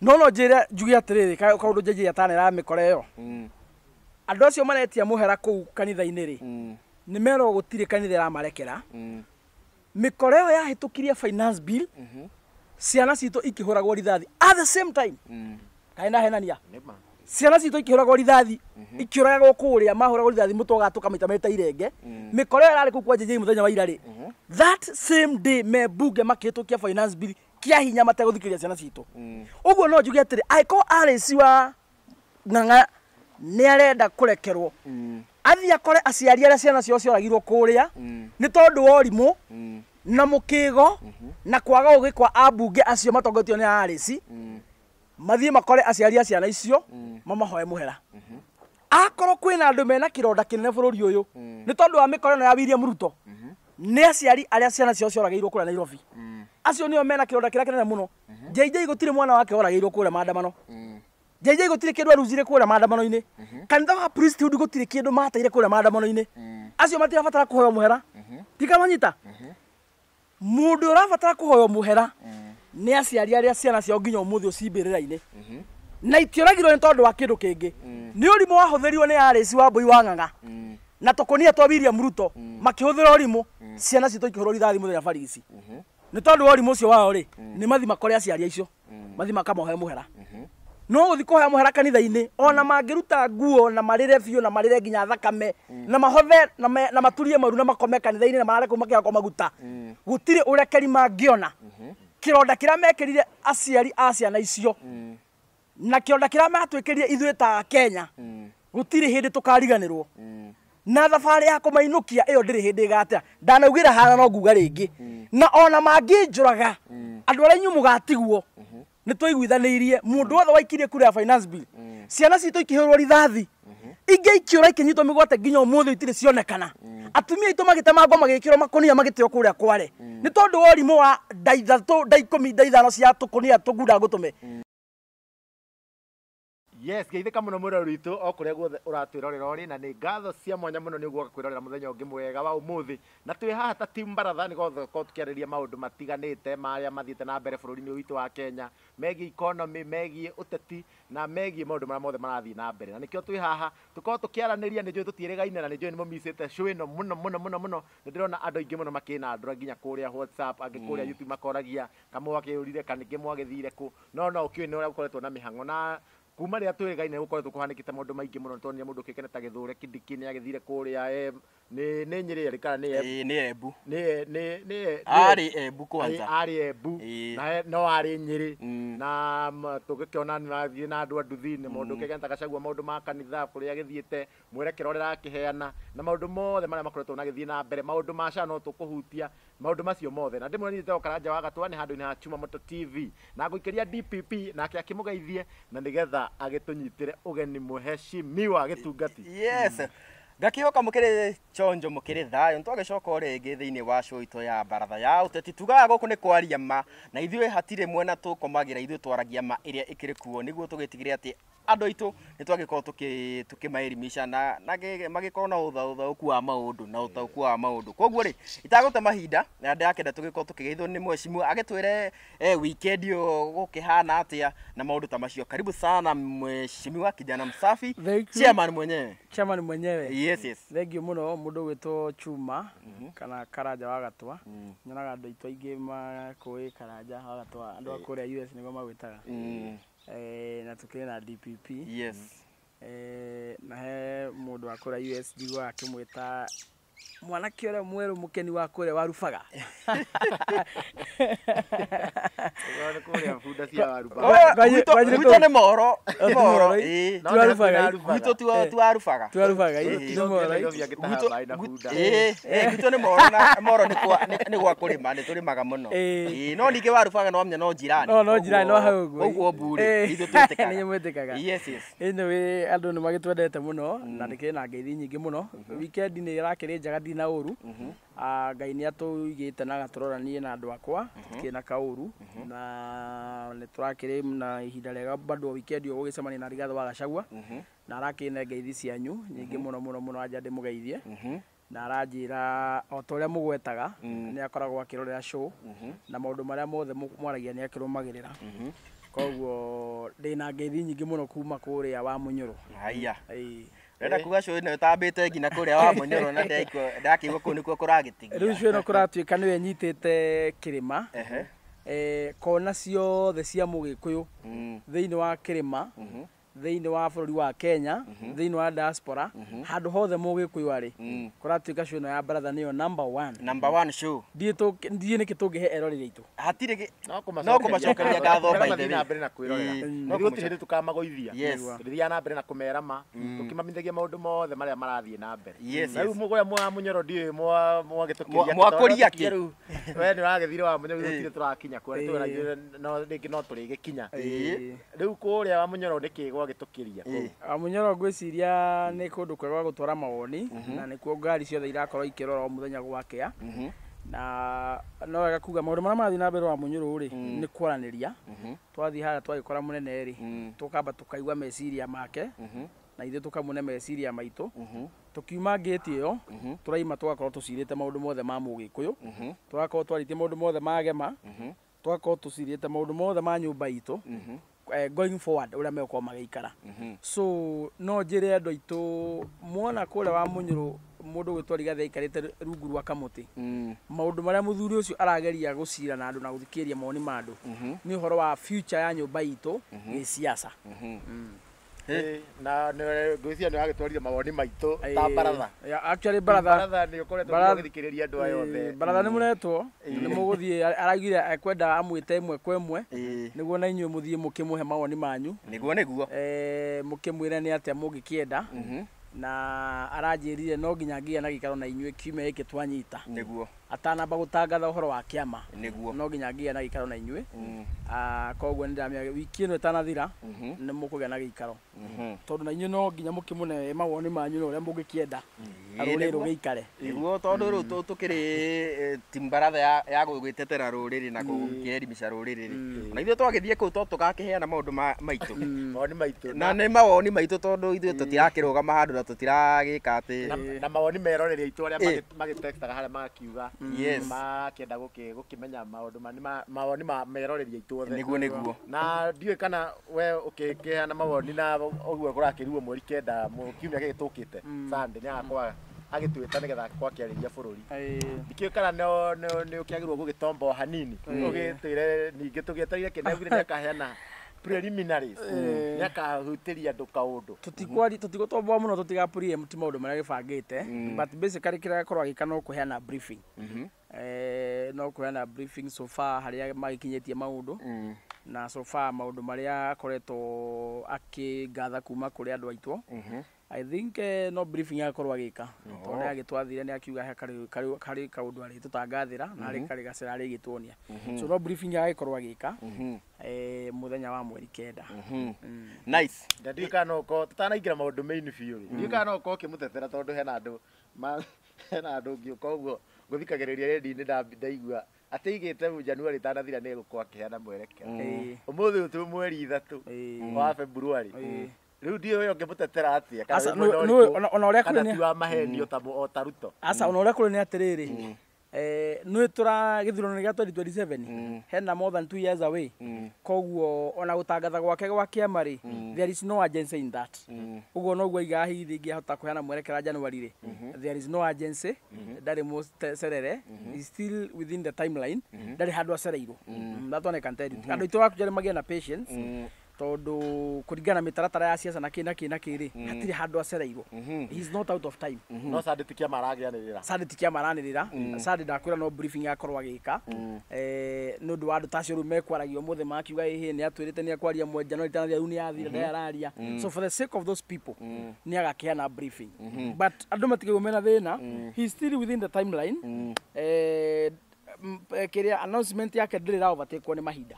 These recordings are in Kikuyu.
No njĩre njuge atĩrĩrĩ, kaũndũ njenjia atanera mĩkora ĩyo. Andũ acio maretia mũhera kũu kanitha-inĩ rĩ, nĩ merwo gũtirĩ kanitha ĩramarekera. Mĩkora ĩyo yahĩtũkirie finance bill, ciana citũ ikĩhũragwo rithathi at the same time. Kaĩ ndahenania? Ciana citũ ikĩhũragwo rithathi, ikĩũragagwo kũrĩa, mahũragwo rithathi mũtwe ũgatũka maita merĩ ta irenge. Mĩkora ĩyo ĩrarĩ kũu kwa JJ mũthenya wa ira rĩ, that same day me bunge makĩhĩtũkia finance bill kĩa hinya mategũthikĩrĩria ciana citũ. Ũguo no njuge atĩrĩ, angĩkorwo Alice wa Ng'ang'a nĩ arenda kũrekerwo, athiĩ akore aciari arĩa ciana ciao cioragirwo kũrĩa nĩ tondũ wa ũrimũ na mũkĩgo na kwaga ũgĩ kwa ambunge acio matongoretio nĩ Alice, mathiĩ makore aciari a ciana icio mamahoe mũhera. Akorwo kwĩna andũ mena kĩronda kĩnene bũrũri ũyũ nĩ tondũ wa mĩkora ĩno ya William Ruto, nĩ aciari arĩa ciana ciao cioragĩirwo kũrĩa Nairobi. Acio nĩo mena kĩronda kĩrĩa kĩnene mũno. JJ gũtirĩ mwana wake oragĩirwo kũrĩa maandamano. JJ gũtirĩ kĩndũ aruzire kũrĩa maandamano-inĩ. Kanitha wa priesthood gũtirĩ kĩndũ mateire kũrĩa maandamano-inĩ. Acio matirabatara kũhoywo mũhera. Tikamanyita mũndũ ũrabatara kũhoywo mũhera nĩ aciari arĩa ciana ciao nginya ũmũthĩ ũcimbĩrĩra-inĩ na itioragirwo nĩ tondũ wa kĩndũ kĩngĩ, nĩ ũrimũ wahũthĩrirwo nĩ Alice wa Mbui wa Ng'ang'a na tũkũnia twa William Ruto. Makĩhũthĩra ũrimũ, ciana citũ ikĩhũrwo rithathi mũthenya barigici. Nĩ tondũ wa ũrimũ ũcio wao rĩ, nĩ mathi makore aciari acio, mathi makamohe mũhera. No gũthi kũhoya mũhera kanitha-inĩ, ona mangĩruta nguo na marĩre biũ na marĩre nginya thakame na mahothe na maturie maru na makome kanitha-inĩ na marare kũu makĩhakwo maguta, gũtirĩ ũrekeri mangĩona. Kĩronda kĩrĩa mekĩrire aciari a ciana icio na kĩronda kĩrĩa matwĩkĩrire ithuĩ ta Kenya, gũtirĩ hĩndĩ tũkariganĩrwo. Na thabarĩ ya kũmainũkia ĩyo ndĩrĩ hĩndĩ ĩgatĩra. Ndanaugĩra hana no nguga rĩngĩ, na ona mangĩnjũraga, andũ arĩa inyuĩ mũgatigwo nĩ twaiguithanĩirie mũndũ wothe waikirie kura ya finance bill, ciana citũ ikĩhũrwo rithathi, ingĩ ikĩũra ikĩnyitwo mĩgwate nginya ũmũthĩ itirĩ cionekana, atumia aitũ magĩtemangwo magĩkĩrwo makũnia magĩteo kũrĩa Kware nĩ tondũ wa ũrimũ wa nda 3, nda 10, nda 5 cia tũkũnia tũgunda ngũtũme. Yes, geithĩka mũno mwĩroreri witũ o kũrĩa guothe ũratwĩrorera ũrĩ, na nĩ ngatho cia mwanya mũno nĩ ũguoka kwĩrorera mũthenya ũngĩ mwega wa ũmũthĩ. Na twĩ haha ta team baratha nĩgetha tũkorwo tũkĩarĩrĩria maũndũ matiganĩte marĩa mathiĩte na mbere bũrũri-inĩ ũyũ witũ wa Kenya, megiĩ economy, megiĩ ũteti na megiĩ maũndũ marĩa mothe marathiĩ na mbere. Na nĩkĩo twĩ haha tũkorwo tũkĩaranĩria. Nĩ njũĩ tũtiĩrĩgaine na nĩ njũĩ nĩ mũmicĩte show ĩno mũno mũno mũno mũno. Nĩ ndĩrona andũ aingĩ mũno makĩnandũra nginya kũrĩa WhatsApp, angĩ kũrĩa YouTube makoragia kamwe akĩũrire kana ningĩ mwagĩthire kũ. No ũkĩũĩ nĩ ũrĩa gũkoretwo na mĩhang'o, na kuma rĩrĩa twĩrĩgaine gũkoretwo kũhanĩkĩte maũndũ maingĩ mũno. Nĩ tuonire mũndũ ũkĩkene ta Gĩthũre Kindiki nĩ agĩthire kũrĩa, nĩ Nyĩrĩ arĩ kana nĩ Ĩĩ, nĩ Embu. Nĩ Arĩ Embu kwanza. Arĩ Embu. Ĩĩ. Na no arĩ Nyĩrĩ. Na tũgĩkĩona nĩ athiĩ na andũ a nduthi, nĩ mũndũ ũkĩgena ta Gachagua, maũndũ ma kanitha kũrĩa agĩthiĩte, mwerekera ũrĩa arakĩheana na maũndũ mothe marĩa makoretwo magĩthiĩ na mbere, maũndũ ma SHA, no tũkũhutia maũndũ macio mothe. Na ndĩmwĩre niĩ Karanja wa Gatwa, nĩ handũ-inĩ ha Chuma Moto TV, na ngũikĩria DPP nake akĩmũgeithie na nĩgetha agĩtũnyitĩre ũgeni mũheshimiwa gĩtungati. Yes, ngakĩhoka mũkĩrĩ chonjo, mũkĩrĩ thayũ. Nĩtwagĩcoka o rĩngĩ thĩinĩ wa show itũ ya baratha ya ũteti. Tugaga gũkũ nĩ kwaria ma, na ithuĩ hatirĩ mwena tũkomagĩra, ithuĩ twaragia ma ĩrĩa ĩkĩrĩ kuo nĩguo tũgĩtigĩre atĩ andũ aitũ nĩ twagĩkorwo tũkĩmaelimisha na magĩkorwo na ũthaũku wa maũndũ na ũtaũku wa maũndũ. Koguo rĩ, itagũte mahinda na ndĩrakenda tũgĩkorwo tũkĩgeithwo nĩ mheshimiwa agĩtwĩre weekend ĩyo gũkĩhana atĩa na maũndũ ta macio. Karibu sana mheshimiwa kijana msafi. Thank you. Chairman mwenyewe. Chairman mwenyewe. Yes. Thank you mũno mũndũ ũgwĩtwo Chuma kana Karanja wa Gatwa. Nyonaga andũ aitũ aingĩ makũĩ Karanja wa Gatwa, andũ a kũrĩa US nĩguo magwĩtaga. Na tũkĩrĩ na DPP. Na he mũndũ wa kũrĩa US njiguaga akĩmwĩta mwanake ũrĩa mwerũ mũkeni wa kũrĩa warubaga. Nĩ kũrĩa bunda cia warubaga. Gwitũ nĩ moro moro. Ĩĩ. No Ti warubaga. nĩ hakuhĩ na Gwitũ ti warubaga. Ti warubaga. Ĩĩ. Nĩ moro. Nairobi agĩtaha maĩ na bunda. Ĩĩ, gwitũ nĩ moro, na moro nĩ nĩ gwa kũrĩma, nĩ tũrĩmaga mũno. Ĩĩ. Ĩĩ, no ningĩ warubaga no amenya no jirani. No jirani, no hau ũguo. Koguo mburi ithuĩ twĩtĩkaga. Nĩ mwĩtĩkaga. Yes. Anyway, andũ nĩ magĩtwendete mũno na nĩkĩrĩ na ngeithi nyingĩ mũno. Weekend nĩ ĩrakĩrĩ njega, ndirĩ na ũru. Ngai nĩ atũigĩte na agatũrora niĩ na andũ akwa, tũtikĩrĩ na kaũru na nĩ tũrakĩrĩ na ihinda rĩega bado weekend ũyũ gũgĩcemania na Rigathĩ wa Gachagua, na arakĩne ngeithi cianyu nyingĩ mũno mũno mũno, anja ndĩmũgeithie na aranjĩra o ta ũrĩa mũgwetaga nĩ akoragwo akĩrorera show na maũndũ marĩa mothe mwaragia nĩ akĩrũmagĩrĩra. Koguo Ndĩna ngeithi nyingĩ mũno kuma kũrĩa wa Munyoro. Haya. Renda kuga show ĩno ĩtambĩte nginya kũrĩa wa Munyoro na ndakĩigua kũu nĩkuo kũragĩtigia. Rĩu show ĩno kũratuĩka nĩwe nyitĩte kĩrĩma. Kona ciothe cia Mũgĩkũyũ thĩinĩ wa kĩrĩma, thĩinĩ wa bũrũri wa Kenya, thĩinĩ wa diaspora, handũ hothe Mũgĩkũyũ arĩ, kũratuĩka show ĩno ya baratha nĩyo number 1. Number 1 show. Ndiĩ nĩkĩ tũngĩhe eroreri aitũ. Hatirĩ no kũmacokeria ngatho by the way. Na mbere na kwĩrorera. No gũtirĩ hĩndĩ tũkamagũithia. Tũthiaga na mbere na kũmera ma, tũkĩmamithagia maũndũ mothe marĩa marathiĩ na mbere. Na rĩu mũgũrĩa mwa Munyoro ndiũĩ mwagĩtũkĩria. Mwakũria kĩ? We nĩ ũragĩthire wa Munyoro gũtirĩ tũrakinya kuo, no rĩngĩ no tũrĩgĩkinya. Rĩu kũrĩa wa Munyoro nĩkĩ gwagĩtũkĩria kũu? Munyoro ngwĩciria nĩ kũndũ kwega gwa gũtwara mawoni, na nĩkuo ngari ciothe irakorwo ikĩrora o mũthenya gwakĩa. Na no wega kuga maũndũ marĩa marathiĩ na mbere wa Munyoro rĩ, nĩ kwaranĩria. Twathiĩ harĩa twagĩkora mũnene rĩ, tũkamba tũkaigua meciria make, na ithuĩ tũkamũne meciria maitũ. Tũkiuma ngĩti ĩyo, tũraima tũgakorwo tũcirĩte maũndũ mothe ma Mũgĩkũyũ, tũgakorwo twarĩtie maũndũ mothe ma Gema, tũgakorwo tũcirĩte maũndũ mothe ma nyũmba itũ, going forward ũrĩa megũkorwo magĩikara. So no njĩre andũ aitũ mwona kũrĩa wa Munyoro mũndũ gwĩtwo Rigathĩ aikarĩte rungu rwa kamũtĩ, maũndũ marĩa mũthuri ũcio arageria gũcira na andũ na gũthikĩrĩria mawoni ma andũ nĩ ũhoro wa future ya nyũmba itũ gĩciaca. Na ngwĩciria nĩ wagĩtwarire mawoni maitũ ta baratha. Actually baratha nĩ ũkoretwo ũgĩthikĩrĩria andũ aya othe. Baratha nĩ mũretwo, nĩ mũgũthiĩ, araugire ekwenda amwĩte ĩmwe kwa ĩmwe nĩguo na inyuĩ mũthiĩ mũkĩmũhe mawoni manyu. Nĩguo nĩguo. Mũkĩmwĩre nĩ atĩa mũngĩkĩenda. Na aranjĩrire no nginya ngĩe na gĩikaro na inyuĩ kiumia gĩkĩ twanyita. Nĩguo. Atanamba gũtangatha ũhoro wa kĩama. Nĩguo. No nginya ngĩe na gĩikaro na inyuĩ. Koguo nĩndamenya wiki ĩno ĩtanathira nĩ mũkũgĩa na gĩikaro. Tondũ na inyuĩ no nginya mũkĩmũne mawoni manyu na ũrĩa mũngĩkĩenda rũrĩrĩ rũgĩikare. Nĩguo, tondũ rĩu tũkĩrĩ team baratha ya gũgĩtetera rũrĩrĩ na gũkĩerimisha rũrĩrĩ rĩ. Na ithuĩ twagĩthiĩ kũu to tũgakĩheana maũndũ maitũ. Mawoni maitũ. Na nĩ mawoni maitũ tondũ ithuĩ tũtirakĩrũgama handũ na tũtiragĩka atĩ. Na mawoni meroreri aitũ arĩa magĩtextaga harĩa magakiuga makĩenda gũkĩmenya maũndũ mawoni ma meroreri aitũ othe. Nĩguo nĩguo. Na ndiũĩ kana we ũkĩheana mawoni na ũguo kũrakĩrwo mweri 9 kiumia gĩkĩ tũkĩte Sunday nĩ agakorwo agĩtwĩta nĩgetha akorwo akĩarĩria bũrũri. Ndikĩũĩ kana nĩ ũkĩagĩrĩirwo gũgĩtomba o hanini ũgĩtwĩre ningĩ tũgĩetereire kĩnegire nĩ akaheana preliminaries nĩ akahutĩria andũ kaũndũ. Tũtigũtomboa mũno, tũtiga preempt maũndũ marĩa gĩbangĩte, but basically kĩrĩa gakorwo agĩka no kũheana briefing. No kũheana briefing so far harĩa magĩkinyĩtie maũndũ, na so far maũndũ marĩa akoretwo akĩngatha kuma kũrĩ andũ aitũ. I think no briefing agakorwo agĩka, tondũ nĩ agĩtwathire nĩ akiuga harĩ kaũndũ arĩtũtangathĩra na harĩ karĩ gacĩra arĩgĩtuonia. So no briefing agĩkorwo agĩka mũthenya wa mweri 9. Nice. Ndiũĩ kana no ũkorwo tũtanaingĩra maũndũ main biũ rĩ, ndiũĩ kana no ũkorwo ũkĩmũtetera tondũ hena andũ hena andũ ngĩũka ũguo ngũthikagĩrĩria redio-inĩ ndaigua atĩ aigĩte January ĩtanathira nĩ egũkorwo akĩheana mwerekera. Ũmũthĩ ũyũ twĩ mweri 3 wa February. Rĩu ndiũĩ ũyũ ũngĩmũtetera atĩa, kana ona ũrĩa kana ti wa mahenio ta o ta Ruto. Aca, ona ũrĩa kũrĩ nĩ atĩrĩrĩ, nĩ tũra gĩthurano gĩa 2027 hena more than 2 years away. Koguo ona gũtangatha gwake gwa kĩama rĩ, there is no urgency in that. Ũguo noguo aigaga hihi ingĩhota kũheana mwerekera January rĩ, there is no urgency, ndarĩ mũcerere, is still within the timeline, ndarĩ handũ acereirwo. That one I can tell you. Andũ aitũ actually magĩe na patience, tondũ kũringana na mĩtaratara ya siasa na kĩ na kĩ na kĩ rĩ, hatirĩ handũ acereirwo. He is not out of time. No Sunday ti kĩama aragĩanĩrĩra. Sunday ti kĩama aranĩrĩra. Sunday ndakwĩra no briefing akorwo agĩka. Nĩ ũndũ wa andũ ta acio rĩu mekwaragia ũmũthĩ makiuga ĩhĩ nĩ atwĩrĩte nĩ akwaria mweri January ĩtanathira rĩu nĩ yathira ndarĩ araria. So for the sake of those people nĩ agakĩheana briefing. But andũ matigagwo mena thĩna, he is still within the timeline. Kĩrĩa announcement yake ndĩrĩ ra overtake nĩ mahinda.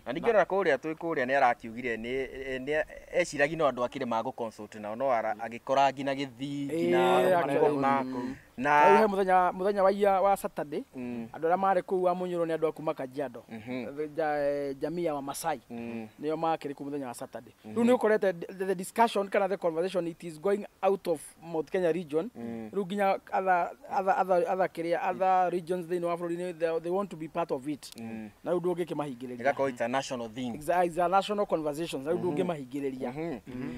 Na ningĩ ona kũrĩa twĩ kũrĩa nĩ arakiugire nĩ eciragia no andũ akĩrĩ magũ consult nao, no agĩkora nginya Gĩthii nginya Ngoma. Na he muthenya wa ia wa Saturday andu aria mari kuu wa Munyoro ni andu a kuma Kajiado, jamii ya Wamasai nio makiri kuu muthenya wa Saturday. Riu ni ukorete the discussion kana the conversation, it is going out of Mount Kenya region, riu nginya other kiria other regions thiini wa bururi they want to be part of it, na riu ndungikimahingiriria. Igakorwo it's a national thing. It's a national conversation, riu ndungimahingiriria.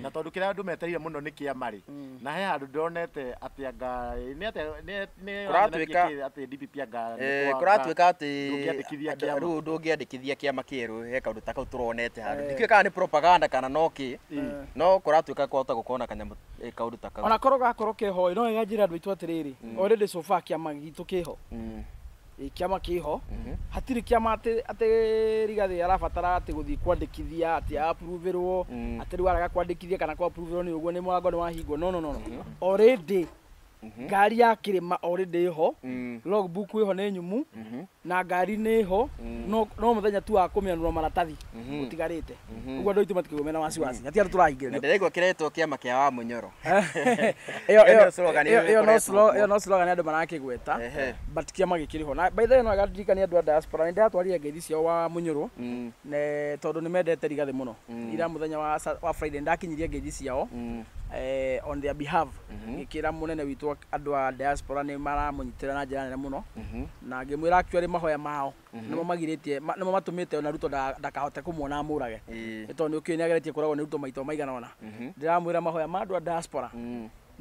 Na tondu kiria andu metereire muno ni kiama ri, na he handu ndonete ati anga ni Kũratuĩka- ati DPP anga Kũratuĩka atĩ ndũngĩandĩkithia kĩama. Rĩu ndũngĩandĩkithia kĩama kĩerũ, he kaũndũ ta kau tũronete handũ, ndikĩũĩ kana nĩ propaganda kana no kĩ, no kũratuĩka kwahota gũkorwo na kanyamũ kaũndũ ta kau. Ona korwo gakorwo keho, no ĩganjĩra andũ aitũ atĩrĩrĩ, already so far kĩama gitũ kĩho, kĩama kĩho, hatirĩ kĩama atĩ Rigathĩ arabatara atĩ gũthiĩ kwandĩkithia atĩ approverwo, atĩ rĩu arega kwandĩkithia kana kwa approverwo nĩ ũguo nĩ mũrango nĩ wahingwo. No, no, no, no, already ngari ya kĩrĩma already ĩho, logbook ĩho nĩ nyumu, na ngari nĩ ĩho, no mũthenya tu wa kũmĩanũra maratathi ũtigarĩte. Ũguo andũ aitũ matikĩgwo mena wasiwasi, hatirĩ andũ Na tũrahingĩrĩrio. Ndĩraigua kĩretwo kĩama kĩa wa Munyoro. Ĩyo Ĩyo nĩyo slogan ĩyo no ĩkoretwo kuo. Ĩyo no slogan andũ marakĩgweta, but kĩama gĩkĩrĩ ho. Na by the way, no gandirikania andũ a diaspora nĩ ndĩratwarire ngeithi ciao wa Munyoro, ne tondũ nĩ mendete Rigathĩ mũno. Ira mũthenya wa Friday ndakinyirie ngeithi ciao on their behalf, ngĩkĩra mũnene witũ andũ a diaspora nĩ maramũnyitĩra na njĩra nene mũno, na ngĩmwĩra actually mahoya mao nĩmo magirĩtie nĩmo matũmĩte ona Ruto ndakahote kũmuona amũrage, nĩ tondũ nĩ ũkĩũĩ nĩ ageretie kũragwo nĩ Ruto maita maigana ũna. Ndĩramwĩra mahoya ma andũ a diaspora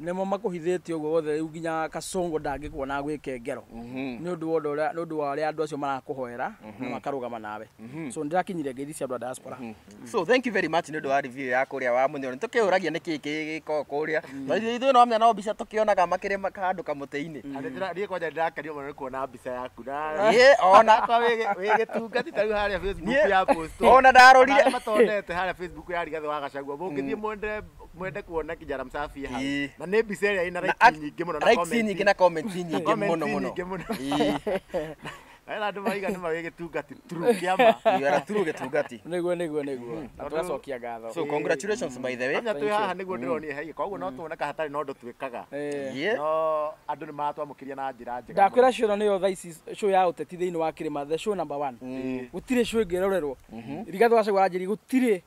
nĩmo makũhithĩtie ũguo wothe, rĩu nginya Kasongo ndangĩkuona gwĩke ngero, nĩ ũndũ wa ũndũ ũrĩa, nĩ ũndũ wa ũrĩa andũ acio marakũhoera na makarũgama nawe. So ndĩrakinyirie ngeithi cia andũ a diaspora. So thank you very much nĩ ũndũ wa review ya kũrĩa wa Munyoro. Nĩtũkĩũragia nĩkĩ gĩkoragwo kũrĩa, tondũ ithuĩ no menya no mbica tũkĩonaga makĩrĩ handũ kamũtĩ-inĩ. Niĩ kwanja ndĩrakenio mũno nĩ kuona mbica yaku na Ĩ, ona kwa wĩ gĩtungati ta rĩu harĩa Facebook ya post ona ndarorire. Arĩa matonete harĩa Facebook ya Rigathĩ wa Gachagua, mũngĩthiĩ mwende kuona kijana msafi hau, na nĩ mbica ĩrĩa ĩna like nyingĩ mũno na likes comment nyingĩ na comments nyingĩ comments mũno mũno. Nyingĩ mũno. Na andũ maiga nĩ ma wĩ gĩtungati true kĩama. You are a true gĩtungati. Nĩguo na tũgacokia ngatho. So congratulations, by the way. Anya twĩ haha nĩguo ndĩronire hei, koguo no tuoneka hatarĩ na ũndũ twĩkaga, no andũ nĩ maratwamũkĩria na njĩra njega. Ndakwĩra show ĩno nĩyo thaa ici show ya ũteti thĩinĩ wa kĩrĩma, the show number one. Gũtirĩ show ĩngĩrorerwo Rigathĩ wa Gachagua aranjĩrire gũtirĩ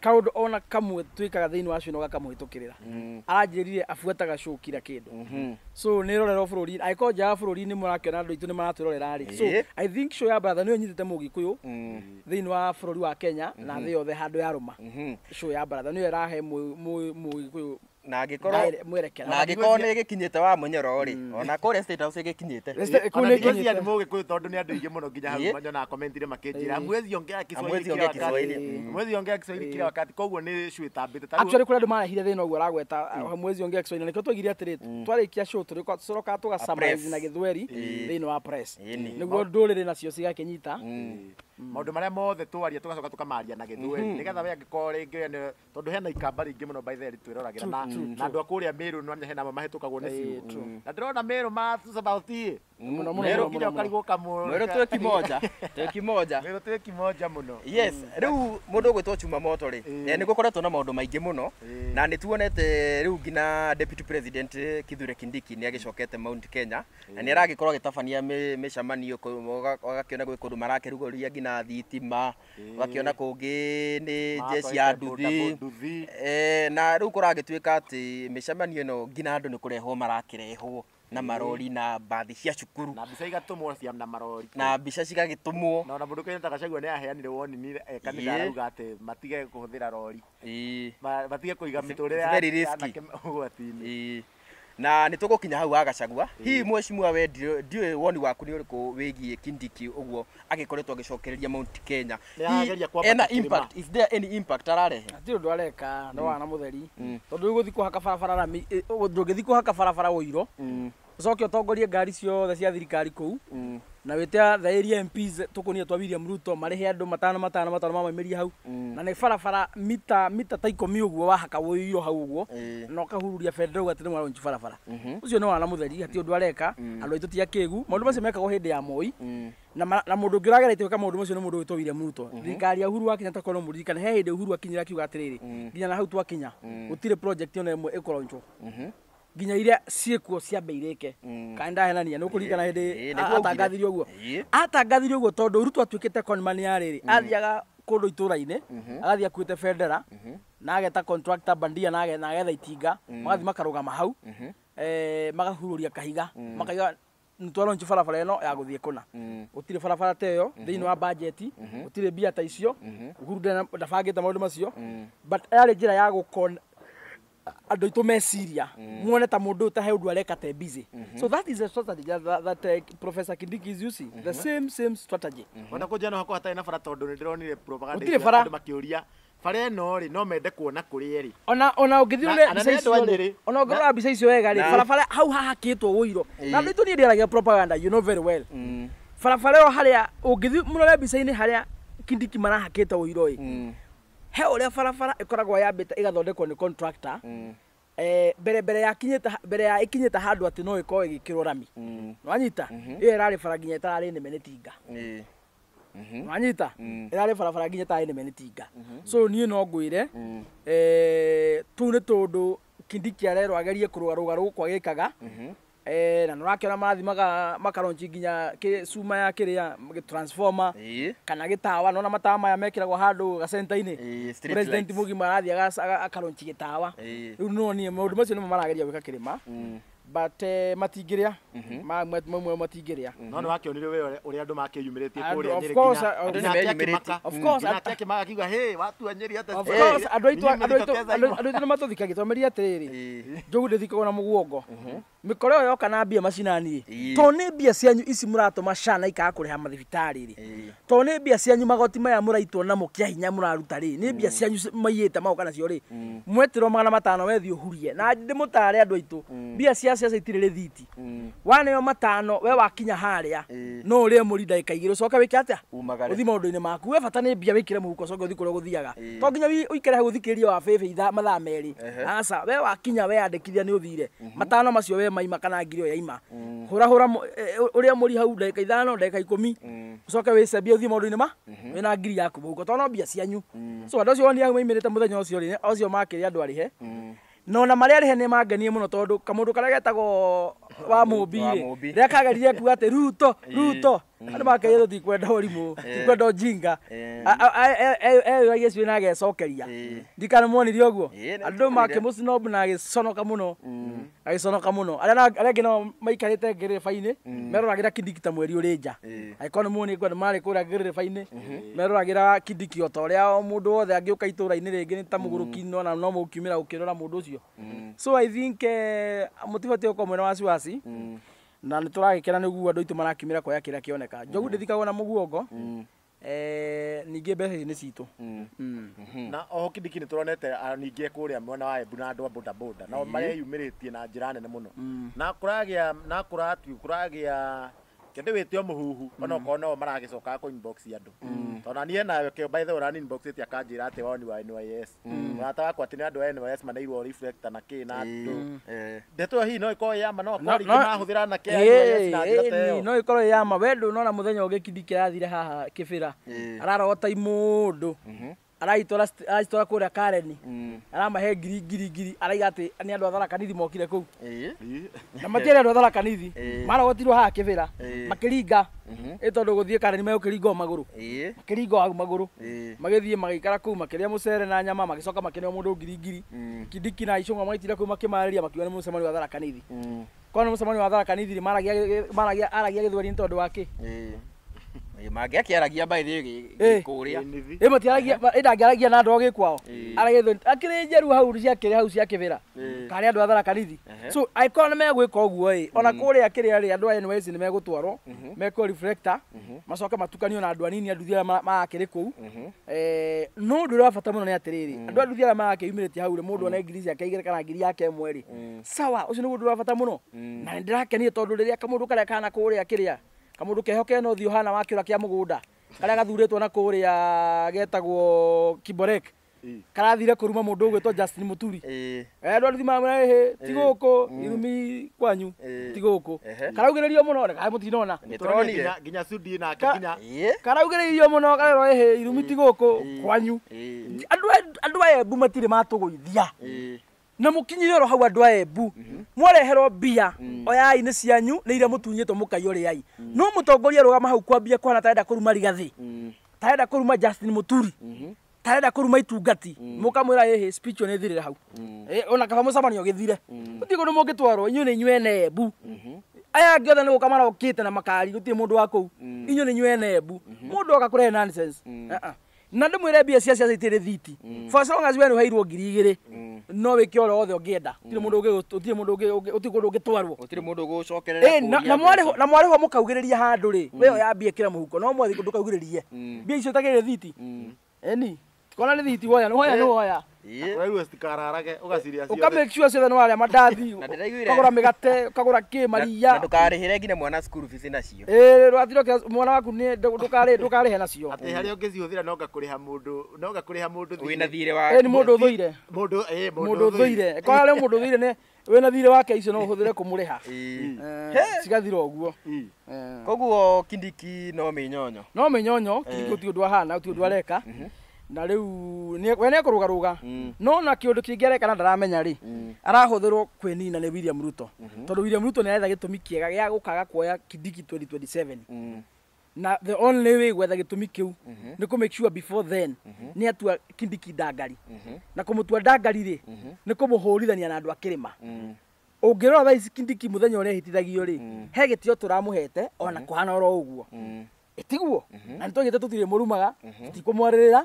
kaũndũ ona kamwe twĩkaga thĩinĩ wa show ĩno gakamũhĩtũkĩrĩra. Aranjĩrire abuataga show kila kĩndũ, so nĩ ĩrorerwo bũrũri, angĩkorwo nja wa bũrũri nĩ mũrakĩona andũ aitũ nĩ maratwĩrorera rĩ. So I think show ya baratha nĩyo nyitĩte mũgĩkũyũ thĩinĩ wa bũrũri wa Kenya na thĩ yothe handũ yarũma. Show ya baratha nĩyo ĩrahe mũgĩkũyũ Na angĩkorwo mwerekera. Na angĩkorwo nĩ gĩkinyĩte wa Munyoro rĩ, ona kũrĩa State House ĩgĩkinyĩte. Kũu Ona nĩ ndigwĩciria ĩkinyĩte. nĩ mũgĩkũyũ, tondũ nĩ andũ aingĩ mũno nginya hau manyonaga commentire makĩnjĩra, "Hamwezi ongea Kiswahili Hamwezi kila ongea wakati. Kiswahili. Hamwezi ongea Kiswahili kila wakati." Koguo nĩ show ĩtambĩte Ta rĩu- Actually kũrĩ andũ marehire thĩna ũguo aragweta, hamwezi ongea Kiswahili, na nĩkĩo twaigire atĩrĩ twarĩkia show tũcokaga tũga summarize press. na Gĩthweri thĩinĩ wa press, Ĩni. nĩguo ndũrĩrĩ nacio cigakĩnyita. Maũndũ marĩa mothe twaria tũgacoka tũkamaria na Gĩthweri, nĩgetha we angĩkorwo rĩngĩ we tondũ hena ikamba rĩingĩ mũno by the way twĩroragĩra, na andũ a kũrĩa Mĩrũ nĩ hena amwe mahĩtũkagwo nĩ ciugo, na ndĩrona Mĩrũ matubautie Mũno, mũno, Mĩrũ mũno, nginya mũno. ũkarigwo kamũ Mwerũ twĩ kimoja, twĩ kimoja. Mĩrũ twĩ kimoja mũno. Yes, rĩu mũndũ ũgwĩtwo Chuma Moto rĩ, nĩ gũkoretwo na maũndũ maingĩ mũno, na nĩ tuonete rĩu nginya Deputy President Kithure Kindiki nĩ agĩcokete Mount Kenya na nĩ aragĩkorwo agĩtabania mĩcemanio ũgakĩona gwĩ kũndũ marakĩrugũria nginya thitima, ũgakĩona kũngĩ nĩ jeshi ya nduthi. Nduthi. Na rĩu kũragĩtuĩka atĩ mĩcemanio ĩno nginya andũ nĩ kũrehwo marakĩrehwo na marori na mbathi cia cukuru. Na mbica igatũmwo cia na marori. Na mbica cigagĩtũmwo. Na ona mũndũ Kenyatta Gachagua nĩ aheanire woni nĩ kanitha, arauga atĩ matige kũhũthĩra rori, matige kũiga mĩtũrĩre It's very ya risky. anake ũgwati-inĩ. Na nĩ tũgũkinya hau wa Gachagua. Hihi mheshimiwa, we ndiũĩ woni waku nĩ ũrĩkũ wĩgiĩ Kindiki ũguo agĩkoretwo agĩcokereria Mount Kenya? Nĩ Hihi arageria kwambata ena kĩrĩma. impact, is there any impact ararehe? Hatirĩ ũndũ areka, no wana mũtheri, tondũ rĩu gũthiĩ kũhaka barabara rami, ndũngĩthiĩ kũhaka barabara ũiro, ũcoke ũtongorie ngari ciothe cia thirikari kũu, na wĩte the area MPs tũkũnia twa William Ruto marĩhe andũ matano matano matano mamaimĩrie hau, na nĩ barabara mita ta 10 ũguo wahaka ũiro hau ũguo, na ũkahururia bendera ũguo atĩ nĩ mwaronji barabara. Ũcio nĩ wana mũtheri, hatirĩ ũndũ areka. Andũ aitũ ti akĩgu, maũndũ macio mekagwo hĩndĩ ya Moi, na mũndũ ũngĩ ũrageretie gwĩka maũndũ macio nĩ mũndũ wĩtwo William Ruto. Thirikari ya Uhuru wa Kenyatta, korwo mũririkane, he hĩndĩ Uhuru akinyire akiuga atĩrĩrĩ, nginya na hau twakinya gũtirĩ project ona ĩmwe ĩkũronjwo. Nginya iria ciĩkuo ciambe irĩke. Kana ndahenania nĩ ũkũririkana hĩndĩ atangathirie ũguo. Atangathirie ũguo tondũ Ruto atuĩkĩte conman ya rĩrĩ. Athiaga kũndũ itũra-inĩ, agathiĩ akuĩte bendera, na ageta contractor bandia na agetha itinga, magathiĩ makarũgama hau, magahurũria kahiga, makaiga nĩtwa launch barabara ĩno ya gũthiĩ kũna. Gũtirĩ barabara ta ĩyo thĩinĩ wa budget, gũtirĩ mbia ta icio, Uhuru ndabangĩte maũndũ macio, but yarĩ njĩra ya gũkon andũ aitũ meciria muone ta mũndũ ũyũ ta he ũndũ areka te busy. So that is a strategy that Professor Kindiki is using, the same strategy. Ona kũnja no hakorwo hatarĩ na bara tondũ nĩ ndĩronire propaganda Gũtirĩ bara. andũ makĩũria bara ĩno rĩ no mende kuona kũrĩa ĩrĩ. Ona ũngĩthiĩ ũrore mbica icio Nyĩrĩ. Ona ũngĩrora mbica icio wega rĩ, barabara hau hahakĩtwo ũiro. Na andũ aitũ niĩ ndĩaragia propaganda, you know very well. Barabara ĩyo harĩa ũngĩthiĩ mũrore mbica-inĩ harĩa Kindiki marahakĩte ũiro ĩ. He ũrĩa barabara ĩkoragwo yambĩte ĩgathondekwo nĩ contractor. Mbere ya kinyĩte mbere ya ikinyĩte handũ atĩ no ĩkorwo ĩgĩkĩrwo rami. Nĩwanyita? Ĩyo ĩrarĩ bara nginya ĩtararĩ nĩme nĩ tinga. Nĩwanyita? Ĩrarĩ barabara nginya ĩtararĩ nĩme nĩ tinga. So niĩ no ngwĩre tũu nĩ tũndũ Kindiki arerwo agerie kũrũgarũga gũkũ agĩkaga. Na nĩũrakĩona marathiĩ makaronchi nginya cuma ya kĩrĩa transformer kana gĩtawa. Nĩwona matawa maya mekĩragwo handũ gacenta-inĩ. President mũgima arathiĩ akaronchi gĩtawa. Rĩu no niĩ maũndũ macio nĩmo marageria gwĩka kĩrĩma. But matingĩrĩa mamwe matingĩrĩa. No nĩ wakĩonire we ũrĩa andũ makĩyumĩrĩtie kũrĩa Nyĩrĩ nginya of course nginya akĩmaka akiuga hey watua Nyĩrĩ atĩa. Of course andũ aitũ nĩ matũthikagia twameria atĩrĩrĩ njogu ndĩthikagwo na mũguongo. Mĩkora ĩyo yoka na mbia macinani to nĩ mbia cianyu ici mũratũma SHA na ikaga kũrĩha mathibitarĩ rĩ, to nĩ mbia cianyu magoti maya mũraitwo namo kĩa hinya mũraruta rĩ, nĩ mbia cianyu maiyĩte magoka nacio rĩ, mwetĩrwo 500 wethiĩ ũhurie. Na ndĩmũtare andũ aitũ mbia cia ciaca itirĩ rĩthiti. Waneo 5 we wakinya harĩa no ũrĩe mũri ndagĩka 2 ũcoke wĩke atĩa, ũthiĩ maũndũ-inĩ maku. We bata nĩ mbia wĩkĩre mũhuko ũcoke ũthiĩ kũrĩa ũgũthiaga. To nginya ũikare hau ũthikĩrĩrie wa bĩbĩ mathaa 2. Aca we wakinya weyandĩkithia nĩ ũthire 5 macio we maima kana ngiri ĩyo yaima. Hũra hũra ũrĩa mũri hau ndagĩka 5 ndagĩka 10 ũcoke wĩcembie ũthiĩ maũndũ-inĩ ma wĩna ngiri yaku mũhuko tondũ no mbia cianyu. So andũ acio wonire hau maimĩrĩte mũthenya ũcio rĩ, acio makĩrĩ andũ arĩhe. No na marĩa arĩhe nĩ mangenie mũno tondũ kamũndũ karĩa getagwo wa Mũmbi rĩ, rĩrĩa kagerire kuga atĩ Ruto Ruto, andũ makeire tũtikwenda ũrimũ, tũtikwenda ũjinga. Eyũragia ciũria na agecokeria. Ndikana muonire ũguo. Andũ makĩmũsnob na agĩconoka mũno. Agĩconoka mũno. Arĩa angĩ nao maikarĩte ngĩrĩba-inĩ meroragĩra Kindiki ta mweri ũrĩ nja. Angĩkorwo nĩ muonire kwenda marĩ kũrĩa ngĩrĩba-inĩ meroragĩra Kindiki o ta ũrĩa o mũndũ wothe angĩũka itũra-inĩ rĩngĩ nĩ ta mũgũrũki no no mũkiumĩra gũkĩrora mũndũ ũcio. So I think mũtibatiĩ gũkorwo mwĩna wasiwasi. Na nĩ tũragĩkena nĩguo andũ aitũ marakiumĩra kuoya kĩrĩa kĩoneka. Njogu ndĩthikagwo na mũguongo. Ningĩ mbeca ici nĩ citũ. Na oho Kindiki nĩ tũronete ningĩ kũrĩa mwena wa Embu na andũ a boda boda nao mareyumĩrĩtie na njĩra nene mũno. Na kũragĩa na kũragĩa kĩndũ wĩtio mũhuhu onokorwo no maragĩcoka kũ inbox andũ. Tondũ niĩ nawe kĩo by the way ũrani inbox ĩtie akanjĩra atĩ woni wa NYS. Mũrata wakwa atĩ nĩ andũ a NYS maneirwo reflector na kĩ na andũ. Ndeto ĩyo hihi no ĩkorwo ĩ ya ma, no akorwo rĩngĩ marahũthĩra anake a NYS na njĩra ta ĩyo. No ĩkorwo ĩ ya ma. We ndũnona mũthenya ũngĩ Kindiki arathire haha Kĩbĩra. Ararogota imũndũ. Aragĩtwara kũrĩa Kareni. Aramahe ngiri ngiri ngiri. Araiga atĩ nĩ andũ a Tharaka Nithi mokire kũu. Na matiarĩ andũ a Tharaka Nithi. Marogotirwo haha Kĩbĩra. Makĩringa. Ĩ tondũ gũthiĩ Kareni megũkĩringa o magũrũ. Makĩringa o hau magũrũ. Magĩthiĩ magĩikara kũu makĩrĩa mũcere na nyama magĩcoka makĩneo mũndũ ngiri ngiri. Kindiki na Icũng'wa magĩtinda kũu makĩmarĩria makiuga nĩ mũcemanio wa Tharaka Nithi. Korwo nĩ mũcemanio wa Tharaka Nithi rĩ, maragia gĩthweri nĩ tondũ wa kĩ? Mangĩakĩaragia by the way kũrĩa. Ĩ matiaragia, ĩ ndangĩaragia na andũ a gĩkwao. Aragia gĩthweri. Akĩrĩ njeru hau ciakĩrĩ hau cia Kĩbĩra. Karĩ andũ a Tharaka Nithi. So angĩkorwo nĩ megwĩka ũguo ĩ, ona kũrĩa kĩrĩa rĩ, andũ a NYS nĩ megũtwarwo, mekwo reflector, macoke matukanio na andũ anini a nduthi arĩa marakĩrĩ kũu. No ũndũ ũrĩa wa bata mũno nĩ atĩrĩrĩ, andũ a nduthi arĩa marakĩyumĩrĩtie hau rĩ, mũndũ one ngiri ciake 2 kana ngiri yake 1 rĩ. Sawa, ũcio nĩguo ũndũ wa bata mũno. Na nĩ ndĩrakenire tondũ rĩrĩa kamũndũ karĩa kana kũrĩa kĩrĩa, kamũndũ keho kena ũthiũ hana wa kĩũra kĩa mũgũnda, karĩa gathurĩtwo na kũrĩa getagwo Kiborek, karathire kũruma mũndũ ũgwĩtwo Justin Muturi. Andũ a nduthi maramwĩra ĩhĩ, ti gũkũ, irumi kwanyu, ti gũkũ. Karaugĩrĩrio mũno, kaĩ mũtinona. Nĩtũronire. Nginya Sudi nake nginya. Karaugĩrĩrio mũno, karerwo ĩhĩ, irumi ti gũkũ kwanyu. Andũ a Embu matirĩ matũgũithia. Na mũkinyire oro hau andũ a Embu. Mwareherwo mbia oyai nĩ cianyu nĩ iria mũtunyĩtwo mũkaiywo rĩai. No mũtongoria rũgama hau kwambia kũhana tarenda kũruma Rigathĩ, tarenda kũruma Justin Muturi, tarenda kũruma Itungati, mũkamwĩra ĩhĩ speech ĩyo nĩ ĩthirĩre hau. Ona kaba mũcemanio ũgĩthire, gũtirĩ kũndũ mũngĩtwarwo, inyuĩ nĩ inyuĩ ene Embu. Aya angĩ othe nĩ gũka marokĩte na makari, gũtirĩ mũndũ wa kũu, inyuĩ nĩ inyuĩ ene Embu. Mũndũ oka kũrehe nonsense. Na ndĩmwĩre mbia cia ciaca itirĩ rĩthiti. For as long as we nĩ ũheirwo 2000, no wĩke ũrĩa wothe ũngĩenda. Gũtirĩ mũndũ ũngĩ, gũtirĩ mũndũ ũngĩ, gũtirĩ kũndũ ũngĩtwarwo. Gũtirĩ mũndũ ũgũcokerera. Na mwarĩhwo, na mwarĩhwo mũkaugĩrĩria handũ rĩ, we oya mbia ĩkĩra mũhuko, no mwathi ndũkaugĩrĩrie mbia icio itagĩrĩ rĩthiti. Eni kona rĩthiti woya, nĩ woya, nĩ woya. Ũraigua citikararage ũgaciria Ũka make sure ciothe nĩ warĩa mandathi, Na ndĩraiguire. ũkagũra mĩgate, ũkagũra kĩ maria. Na ndũkarĩhĩre nginya mwana school fees nacio. Rwathiro kĩa mwana waku nĩ ndũkarĩhe nacio. Atĩ harĩa ũngĩcihũthĩra no ngakũrĩha mũndũ, no ngakũrĩha mũndũ. Wĩna thirĩ wa Nĩ mũndũ ũthũire. Mũndũ Mũndũ ũthũire. Korwo arĩ mũndũ ũthũire nĩ wĩna thirĩ wake, icio no ũhũthĩre kũmũrĩha. Cigathira ũguo. Koguo Kindiki no mĩnyonyo. No mĩnyonyo, Kindiki gũtirĩ ũndũ ahana, gũtirĩ ũndũ areka. Na rĩu we nĩekũrũgarũga, no na kĩũndũ kĩngĩ areka na ndaramenya rĩ, arahũthĩrwo kwĩnina nĩ William Ruto, tondũ William Ruto nĩ aretha gĩtũmi kĩega gĩa gũkaga kuoya Kindiki 2027, na the only way gwetha gĩtũmi kĩu nĩ kũ make sure before then nĩ atua Kindiki ndangari. Na kũmũtua ndangari rĩ, nĩ kũmũhũrithania na andũ a kĩrĩma. Ũngĩrora thaa ici Kindiki mũthenya ũrĩa ehĩtithagio rĩ, he gĩtĩo tũramũhete ona kũhana oro ũguo, ĩtiguo na nĩtwaigĩte tũtirĩ mũrumaga, tũtikũmwarĩrĩra,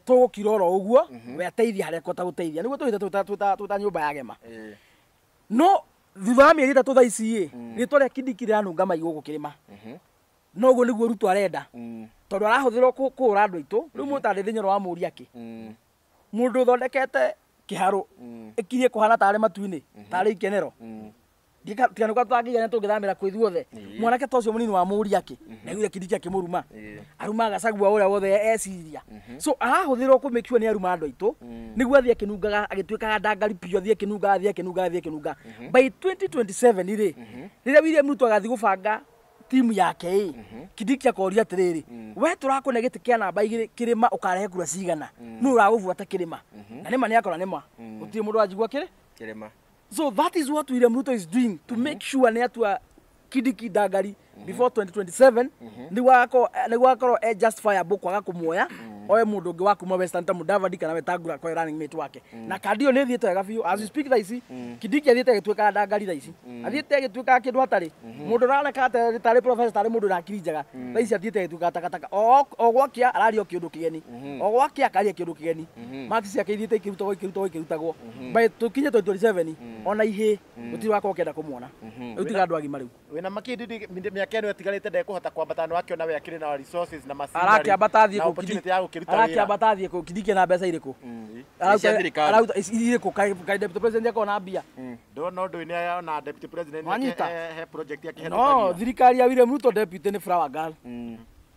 tũgũkira oro ũguo, we ateithie harĩa ekũhota gũteithia, nĩguo tũgĩte twĩta nyũmba ya gema. No thutha wa mĩeri 3 thaa ici ĩ, rĩtwa rĩa Kindiki rĩranunga mai gũkũ kĩrĩma. No ũguo nĩguo Ruto arenda, tondũ arahũthĩrwo kũũra andũ aitũ. Rĩu mũtandĩthĩ Nyoro wa mũũria akĩ mũndũ ũthondekete kĩharũ ĩkirie kũhana tarĩ matu-inĩ, tarĩ ikenero, tiganuka tũtangĩigana tũngĩthamĩra kwĩ ithuothe. Mwanake ta ũcio mũnini wa mũũria akĩ naiguire Kindiki akĩmũruma, arumaga Gachagua ũrĩa wothe eciria. So arahũthĩrwo kũ make sure nĩ aruma andũ aitũ, nĩguo athiĩ akĩnungaga, agĩtuĩkaga ndangari biũ, athiĩ akĩnungaga, athiĩ akĩnungaga, athiĩ akĩnungaga. By 2027 rĩ, rĩrĩa William Ruto agathiĩ gũbanga timu yake ĩ, Kindiki akoria atĩrĩrĩ, we tũrakũne gĩtĩ kĩa namba 2 kĩrĩma, ũkarehe kura cigana? Nũ ũragũbuata kĩrĩma? Na nĩma nĩ akora nĩma gũtirĩ mũndũ wanjigua kĩrĩ Kĩrĩma. So that is what William Ruto is doing to make sure nĩ atua Kindiki ndangari before 2027, nĩguo akorwo e justifiable kwaga kũmuoya, oe mũndũ ũngĩ wa kuma Western ta Mudavadi kana Wetangula akorwo running mate wake. Na kandi ĩyo nĩ ĩthiĩte wega biũ. As we speak thaa ici Kindiki athiĩte agĩtuĩkaga ndangari, thaa ici athiĩte agĩtuĩkaga kĩndũ hatarĩ. Mũndũ ũroneka tarĩ professor, tarĩ mũndũ ũrakiri njega, thaa ici athiĩte agĩtuĩkaga takataka. O gwakĩa araria o kĩũndũ kĩgeni, o gwakĩa akaria kĩũndũ kĩgeni. Marks ciake ithiĩte ikĩrutagwo, ikĩrutagwo, ikĩrutagwo. By tũkinye 2027, ona ihĩ gũtirĩ wakorwo ũkĩenda kũmuona. Rĩu tiga andũ agima rĩu. Wĩna makindi mĩaka ĩno ĩtigarĩte ndekũhota kwambata, nĩ wakĩona we akĩrĩ na resources na machinery Arakĩambata athiĩ na kũ? opportunity ya gũkĩruta wĩra. Arakĩambata athiĩ kũ? Kindiki na mbeca irĩkũ? Cia thirikari. Araruta irĩkũ? Kaĩ deputy president akorwo na mbia? Ndona ũndũ ũyũ ona deputy president Wanyita? He project No akĩhetũkagia. thirikari ya William Ruto deputy nĩ flower girl,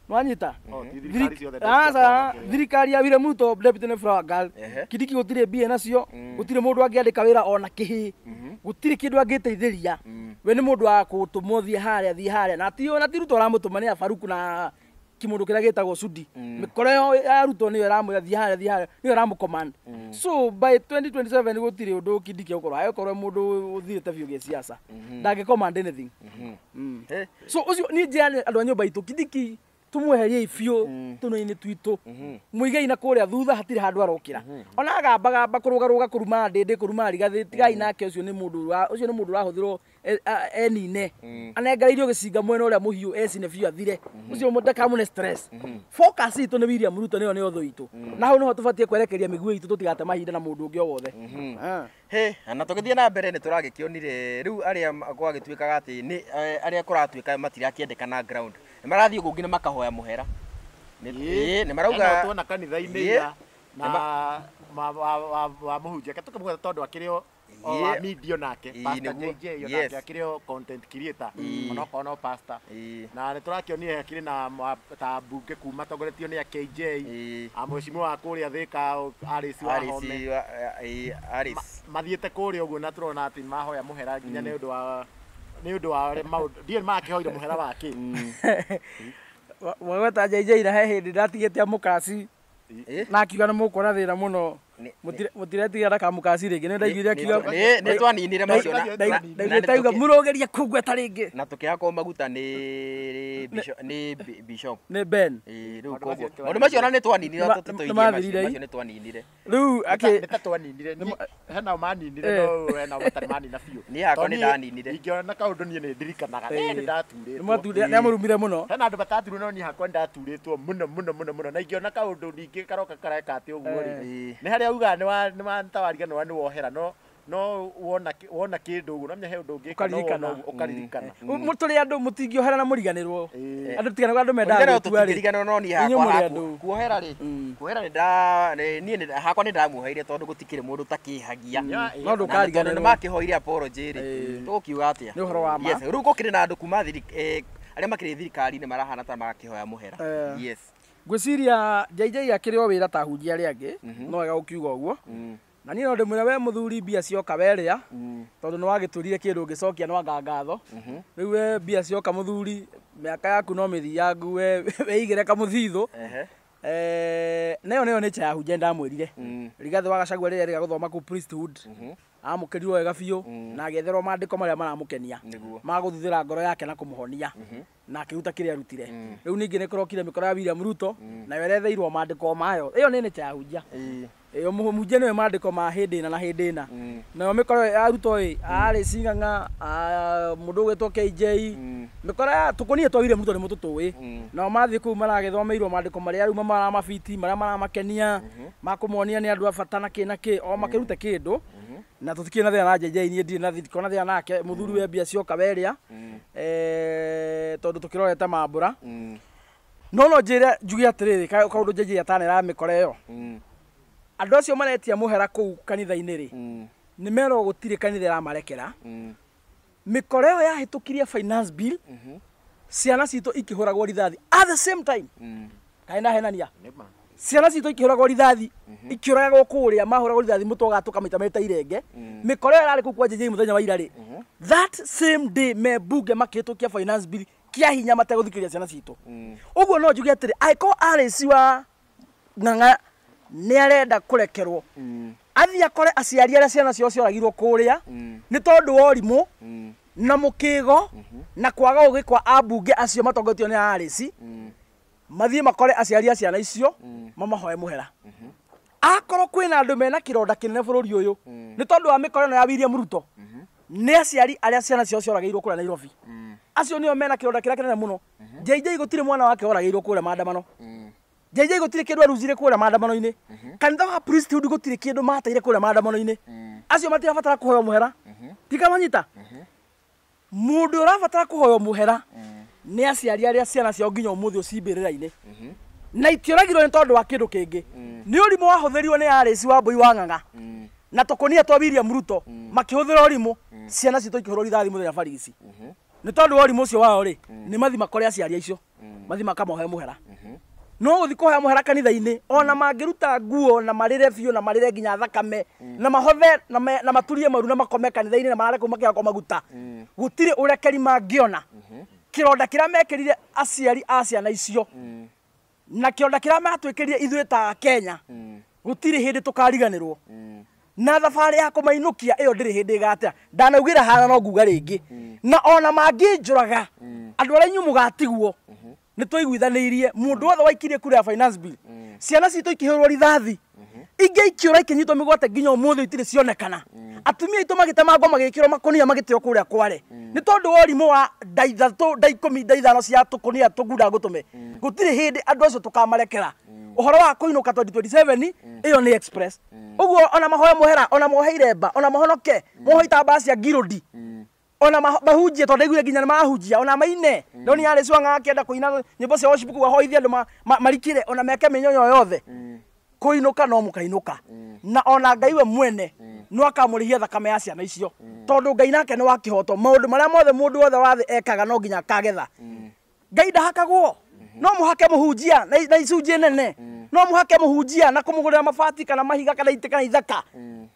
nwanyita? Oh, ti thirikari ciothe deputy Aca, akoragwo. Thirikari ya William Ruto deputy nĩ flower girl. Kindiki gũtirĩ mbia nacio, gũtirĩ mũndũ angĩandĩka wĩra ona kĩhĩ, gũtirĩ kĩndũ angĩteithĩria. We nĩ mũndũ wa kũtũmwo thiĩ harĩa, thiĩ harĩa, na ti na ti Ruto ũramũtũma, nĩ Abaruku na kĩmũndũ kĩrĩa gĩtagwo Sudi. Mĩkora ĩyo ya Ruto nĩyo ĩramwĩra thiĩ harĩa, thiĩ harĩa, nĩyo ĩramũcommand. So by 2027 gũtirĩ ũndũ Kindiki egũkorwo agĩkorwo mũndũ ũthirĩte biũ gĩsiasa, ndangĩ command anything. So ũcio niĩ njĩra andũ a nyũmba itũ, Kindiki tũmweheriei biũ tũnua-inĩ twitũ, mũigei na kũrĩa thutha, hatirĩ handũ arokĩra. Ona agambagamba kũrũgarũga, kũruma Ndĩndĩ, kũruma Rigathĩ, tigai nake. Ũcio nĩ mũndũ ũcio nĩ mũndũ ũrahũthĩrwo enine, anengereirio gĩcinga mwena ũrĩa mũhiũ, ecine biũ athire. Ũcio ndakamũne stress. Focus itũ nĩ William Ruto, nĩyo nĩyo thũ itũ, na hau nĩho tũbatiĩ kwerekeria mĩguĩ itũ, tũtigate mahinda na mũndũ ũngĩ o wothe. He na tũgĩthiĩ na mbere nĩ tũragĩkĩonire rĩu arĩa gwagĩtuĩkaga atĩ nĩ arĩa kũratuĩka matirakĩendekana ground nĩ marathiĩ kũngĩ na makahoya mũhera. Nĩ marauga. Tuona kanitha-inĩ ira na wa mũhunjia tũkĩmũgweta tondũ akĩrĩ o wa media nake, Pastor JJ onake akĩrĩ o content creator, onokorwo no pastor. Na nĩ tũrakĩonire akĩrĩ na ta mbunge kuma tongoretio nĩ KJ, a mheshimiwa wa kũrĩa Thika Alice wa Home. Alice. Mathiĩte kũrĩa ũguo na tũrona atĩ mahoya mũhera nginya nĩ ũndũ wa ũrĩa maũndũ ndiũĩ makĩhoire mũhera wa kĩ. Wagweta JJ, na he hĩndĩ ndatigĩte amũkaci na akiuga nĩ mũkuona thĩna mũno. Mũtiretigira ndakamũkaci rĩngĩ nĩ ndaiguire akiuga Nĩ twaninire macio ndaiguire mũrũgeria kũngweta rĩngĩ na tũkĩhakwo maguta nĩ bishop nĩ Ben. Rĩu koguo maũndũ macio ona nĩ twaninire tũtũirie macio nĩ twaninire rĩu nĩ ta twaninire hena maninire no hena matarĩ manina biũ. Niĩ hakwa nĩ ndaninire. Ingĩona kaũndũ niĩ nĩ ndirikanaga nĩ ndaturĩtwo. Nĩ amũrumire mũno. Hena andũ mataturwo no niĩ hakwa nĩ ndaturĩtwo mũno mũno mũno mũno na ingĩona kaũndũ ningĩ karoka kareka atĩ ũguo rĩ nĩ harĩa ugaga nĩ wa nĩ wohera no wona kĩndũ ũguo no menya he ũndũ ũngĩka no ũkaririkana. Tũrĩ andũ mũtingĩohera na mũriganĩrwo. Andũ tiganagwo andũ mendaga gũtua rĩ. Tũtingĩriganĩrwo no niĩ hakwa kuohera rĩ kuohera nĩ niĩ hakwa nĩ ndamuoheire tondũ gũtikĩrĩ mũndũ ũtakĩhagia. No ndũkariganĩrwo. Nĩ makĩhoire apology rĩ tũgũkiuga atĩa? Nĩ ũhoro wa ma. Yes, rĩu gũkĩrĩ na andũ kuma arĩa makĩrĩ thirikari-inĩ marahana ta makĩhoya mũhera. Yes. Ngwĩciria JJ akĩrĩ o wĩra ta hunjia arĩa angĩ no wega gũkiuga ũguo. Na niĩ no ndĩmwĩre we mũthuri mbia cioka werĩa tondũ nĩ wagĩtũrire kĩndũ ũngĩcokia no anga ngatho. Rĩu we mbia cioka mũthuri mĩaka yaku no mĩthiangu we wĩigĩre kamũthithũ. Nayo nĩyo nature ya hunjia ndamwĩrire. Rigathĩ wa Gachagua rĩrĩa rĩga gũthoma kũu priesthood amũkĩrirwo wega biũ na agĩetherwo maandĩko marĩa maramũkenia magũthuthĩra ngoro yake na kũmũhonia na akĩruta kĩrĩa arutire. Rĩu ningĩ nĩ kũrokire mĩkora ya William Ruto nayo ĩretheirwo maandĩko mayo. Ĩyo nĩ nature ya hunjia. Ĩyo mũhunjia nĩwe maandĩko ma hĩndĩ ĩna na hĩndĩ ĩna. Nayo mĩkora ya Ruto ĩ arĩ Cing'ang'a mũndũ ũgwĩtwo KJ mĩkora ya tũkũnia twa William Ruto nĩ mũtũtũĩ. Nao mathiĩ kũu maragĩthomeirwo maandĩko marĩa rĩu maramabiti marĩa maramakenia makũmonia nĩ andũ a bata na kĩ na kĩ o makĩrute kĩndũ. Na tũtikĩrĩ na thĩna na JJ niĩ ndirĩ na thĩna thĩna nake mũthuri we mbia cioka werĩa tondũ tũkĩrorete mambũra. No njĩre njuge atĩrĩrĩ kaũndũ JJ atanera mĩkora ĩyo. Andũ acio maretia mũhera kũu kanitha-inĩ rĩ nĩ merwo gũtirĩ kanitha ĩramarekera. Mĩkora ĩyo yahĩtũkirie finance bill ciana citũ ikĩhũragwo rithathi at the same time. Kaĩ ndahenania? Ciana citũ ikĩhũragwo rithathi ikĩũragwo kũrĩa mahũragwo rithathi mũtwe ũgatũka maita merĩ ta irenge. Mĩkora ĩyo ĩrarĩ kũu kwa JJ mũthenya wa ira rĩ that same day me bunge makĩhĩtũkia finance bill kĩa hinya mategũthikĩrĩria ciana citũ. Ũguo no njuge atĩrĩ angĩkorwo Alice wa Ng'ang'a nĩ arenda kũrekerwo athiĩ akore aciari arĩa ciana ciao cioragirwo kũrĩa nĩ tondũ wa ũrimũ na mũkĩgo na kwaga ũgĩ kwa ambunge acio matongoretio nĩ Alice mathiĩ makore aciari a ciana icio mamahoe mũhera. Akorwo kwĩna andũ mena kĩronda kĩnene bũrũri ũyũ nĩ tondũ wa mĩkora ĩno ya William Ruto nĩ aciari arĩa ciana ciao cioragĩirwo kũrĩa Nairobi. Acio nĩo mena kĩronda kĩrĩa kĩnene mũno. JJ gũtirĩ mwana wake oragĩirwo kũrĩa maandamano. JJ gũtirĩ kĩndũ aruzire kũrĩa maandamano-inĩ. Kanitha wa priesthood gũtirĩ kĩndũ mateire kũrĩa maandamano-inĩ. Acio matirabatara kũhoywo mũhera. Tikamanyita. Mũndũ ũrabatara kũhoywo mũhera nĩ aciari arĩa ciana ciao nginya ũmũthĩ ũcimbĩrĩra-inĩ. Na itioragirwo nĩ tondũ wa kĩndũ kĩngĩ. Nĩ ũrimũ wahũthĩrirwo nĩ Alice wa Mbui wa Ng'ang'a na tũkũnia twa William Ruto makĩhũthĩra ũrimũ ciana citũ ikĩhũrwo rithathi mũthenya barigici. Nĩ tondũ wa ũrimũ ũcio wao rĩ nĩ mathi makore aciari acio mathi makamohe mũhera. No gũthiĩ kũhoya mũhera kanitha-inĩ ona mangĩruta nguo na marĩre biũ na marĩre nginya thakame na mahothe na maturie maru na makome kanitha-inĩ na marare kũu makĩhakwo maguta gũtirĩ ũrekeri mangĩona. Kĩronda kĩrĩa mekĩrire aciari a ciana icio na kĩronda kĩrĩa matwĩkĩrire ithuĩ ta Kenya gũtirĩ hĩndĩ tũkariganĩrwo. Na thabarĩ ya kũmainũkia ĩyo ndĩrĩ hĩndĩ ĩgatea. Ndanaugĩra hana no nguga rĩngĩ. Na ona mangĩnjũraga andũ arĩa inyuĩ mũgatigwo nĩ twaiguithanĩirie mũndũ wothe waikirie kura ya finance bill ciana citũ ikĩhũrwo rithathi ingĩ ikĩũra ikĩnyitwo mĩgwate nginya ũmũthĩ itirĩ cionekana. Atumia aitũ magĩtemangwo magĩkĩrwo makũnia magĩteo kũrĩa Kware nĩ tondũ wa ũrimũ wa nda ithatũ nda ikũmi nda ithano cia tũkũnia tũgunda ngũtũme. Gũtirĩ hĩndĩ andũ acio tũkamarekera. Ũhoro wa kũinũka 2027 ĩyo nĩ express. Ũguo ona mahoe mũhera ona mohe iremba ona mahonoke mohe itambaya cia ngirũndi ona mahunjie tondũ ndaiguire nginya nĩ mahunjia ona maine no nĩ Alice Wang'ang'a akĩenda kũina nyĩmbo cia worship kũu ahoithie andũ marikire ona meke mĩnyonyo yothe. Kũinũka no mũkainũka na ona Ngai we mwene no akamũrĩhia thakame ya ciana icio tondũ Ngai nake nĩ wa kĩhoto. Maũndũ marĩa mothe mũndũ wothe wa thĩ ekaga no nginya akagetha. Ngai ndahakagwo. No mũhake mũhunjia na icunjĩ nene no mũhake mũhunjia na kũmũgũrĩra mabati kana mahiga kana itĩ kana ithaka.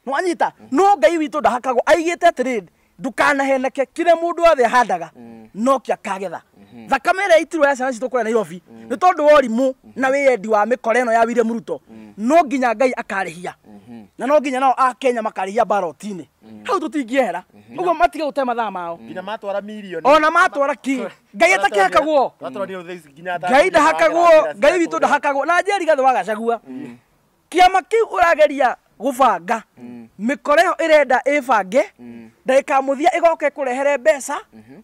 Nĩwanyita? No Ngai witũ ndahakagwo. Aigĩte atĩrĩrĩ ndukanaheneke kĩrĩa mũndũ wothe ahandaga no kĩo akagetha. Thakame ĩrĩa itirwo ya ciana citũ kũrĩa Nairobi nĩ tondũ wa ũrimũ na wĩyendi wa mĩkora ĩno ya William Ruto, no nginya Ngai akarĩhia, na no nginya nao a Kenya makarĩhia ballot-inĩ. Hau tũtingĩehera ũguo, matige gũte mathaa mao. Nginya matwara mirioni. Ona matwara ki Ngai atakĩhakagwo. Ngai ndahakagwo, Ngai witũ ndahakagwo. Na njeri Rigathĩ wa Gachagua, kĩama kĩu ũrageria gũbanga, mĩkora ĩyo ĩrenda ĩbange ndagĩka ya mũthia ĩgoke kũrehere mbeca,